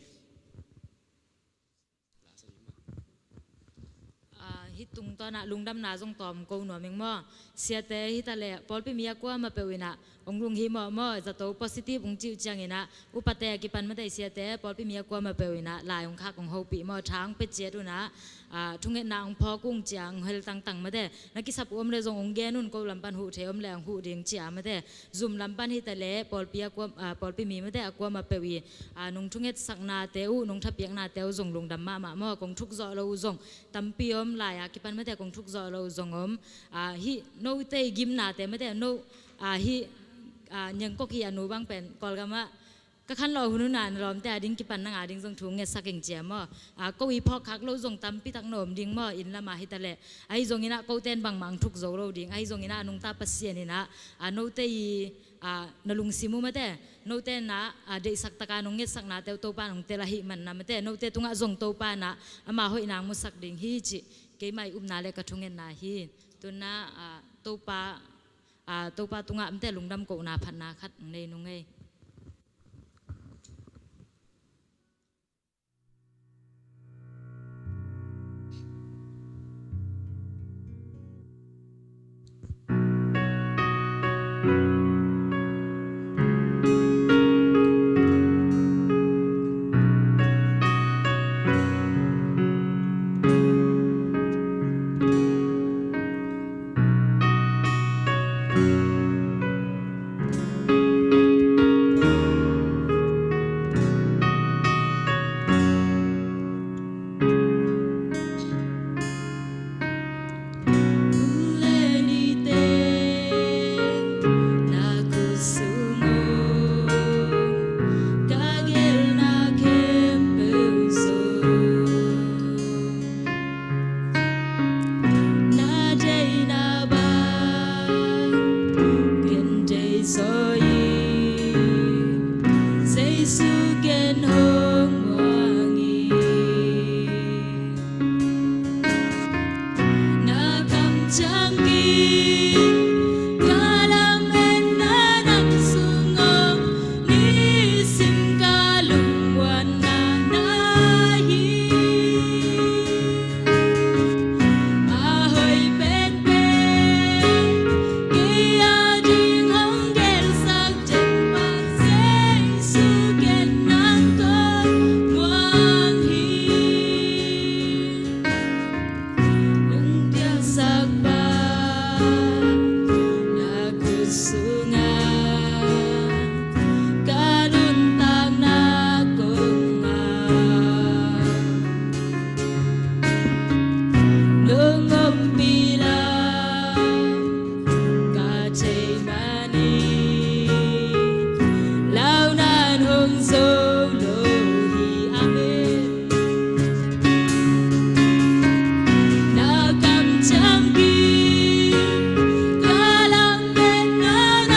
Ah, hi tungtawn ah lungdamna zong tawm ko nuam ing maw? Siate hi taleh pawlpi mi a kuamah peuh inah hong lunghimawh maw? Zato positive hong cih uh ciang inah upate a kipan mate, siate pawlpi mi a kuamah peuh inah lai hong khak hong hopih maw? Tha hong pia ciat un ah, ah, thungetna hong phawk ung ci a hong hel tangtang mate. Na kisap uh om leh zong hong gen un, ko lam pan huh thei om leh hong huh ding ci a mate. Zum lam pan hi taleh pawlpi a kuam, ah, pawlpi mi mate a kuamah peuh i, ah, nong thungetsaknate uh, nong thapiaknate uh zong lungdam mahmah maw? Kong thuk zawh lo uh zong tampi om, lai a kipan mate kong thuk zawh lo uh zong om. Ah, hih note i gimnate mate, no, ah, hih, ah, Niangkok hi a nu bang pen Kawlgam ah ka khanlawh hun hun ah na lawmte a ding kipan nang a ding zong thu ngetsak ing ci a maw? Ah, ko i phawkkhak lo zong tampi tak na om ding maw, inn lam ah hi taleh. Ahi zong inah kote in bangmah hong thuk zo lo ding. Ahi zong inah a nungta Pasian inah, ah, note i, ah, na lungsim uh mate, note inah, ah, deihsak taka nong ngetsaknate uh Topa in hong tel ahih man inah mate, note tungah zong Topa inah ama hoihna hong musak ding hi cih keimah i upna le ka thungetna hi. Tu inah, ah, Topa, ah, Topa tungah mate lungdam kohna phatna khat hong nei ung ei. Na deihna bang ken deih zaw hi, Jesu ken hong muang hi. Na kamciam kik, ka lametna nang sung om, nisim ka lungmuanna na hi. A hoih penpen kei a ding hong gelsak, Jesu ken nang kong muang hi. Lungdiaksak pa, na kut sungah ka nuntakna kongah nong ompih lam ka thei manin, launan hong zo lo hi. Amen. Na kamciam kik, ka lametna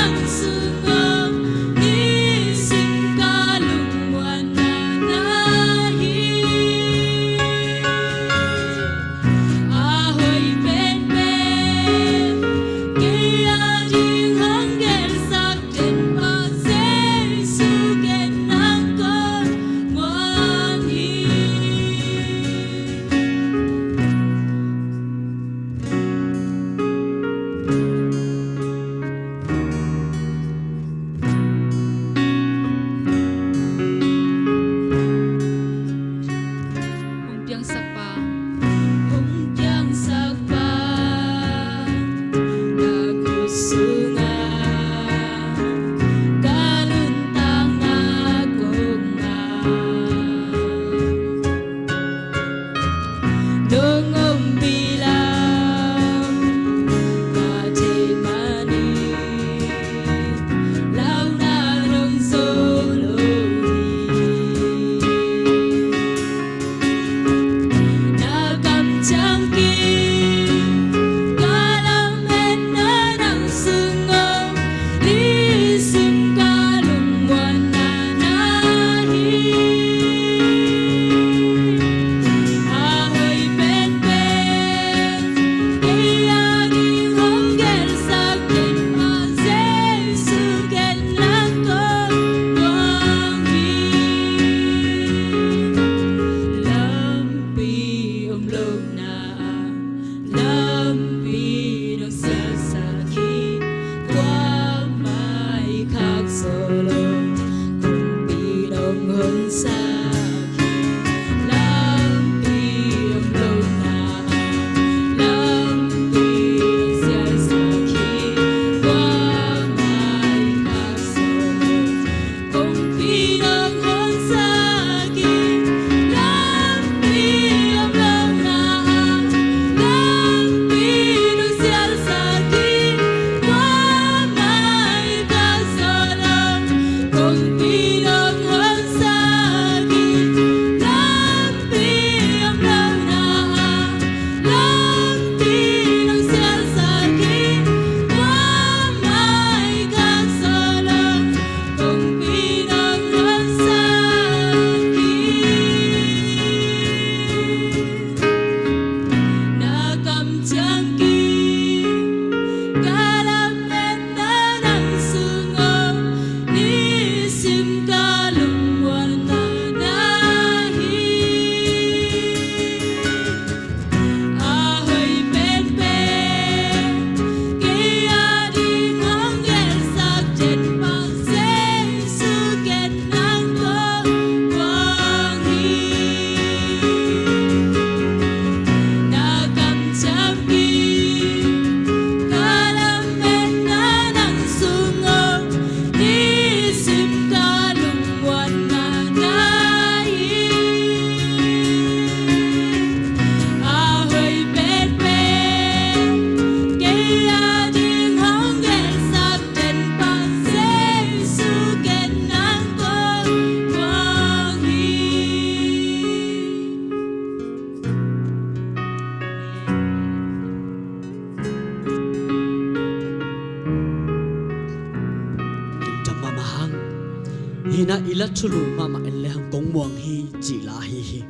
Hinah i la thulu mahmah en lehang kong muang hi cih la ahi hi.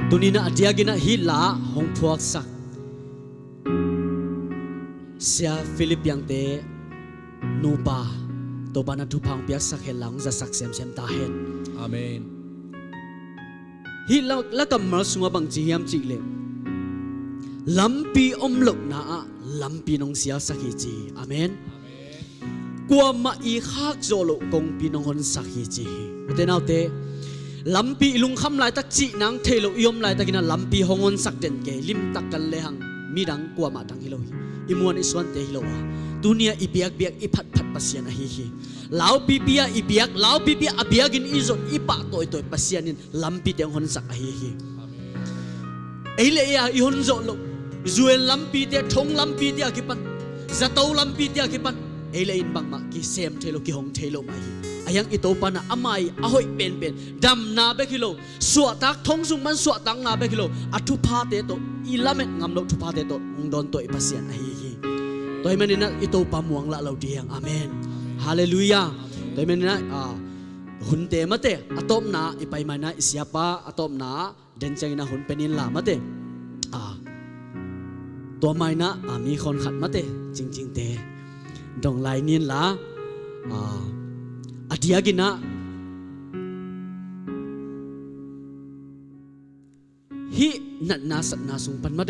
Tuninah a diakinah hih la hong phuaksak Sia Philip Piangte nupa, Topa na thupha hong piaksak hen la hong zasak semsem ta hen. Amen. Hih la, la kammal sungah bang ci hiam cihleh, lampi om lohna ah lampi nong sialsak hi ci hi. Amen. Kuamah i khak zawh loh kongpi nong honsak hi ci hi. Ute naute, lampi i lungkham laitak cih nang thei lo i om laitakinah lampi hong honsak den kei limtak kan lehang midang kuamah dang hi lo hi. I muan i suante hi lo a, tunia i biakbiak i phatphat Pasian ahi hi. Laupipi ah i biak, laupipi ah a biakin i zot i pah tawitawi Pasian in lampite hong honsak ahi hi. Ei le ei a i hon zawh loh, zuen lampite, thong lampite a kipan, zato lampite a kipan ei le ei in bangmah kisem thei lo, kihong thei lo mah hi. A hiang i Topa na amah i a hoih penpen, damna bek hi lo, suahtak thong sung man suahtakna bek hi lo, a thuphate tawh, i lamet ngam loh thuphate tawh hong dawntuah i Pasian ahi hi. Tua hi maninah i Topa muang lah lo ding. Amen. Halleluiah. Tua hi maninah, ah, hunte mate, a tawpna i pai maninah i siapa a tawpna den ciangin a hun pen inla mate, a, tua mainah a mi khawn khat mate cingcingte dong lai ninla, a, a diakinah hih natna satna sung pan mate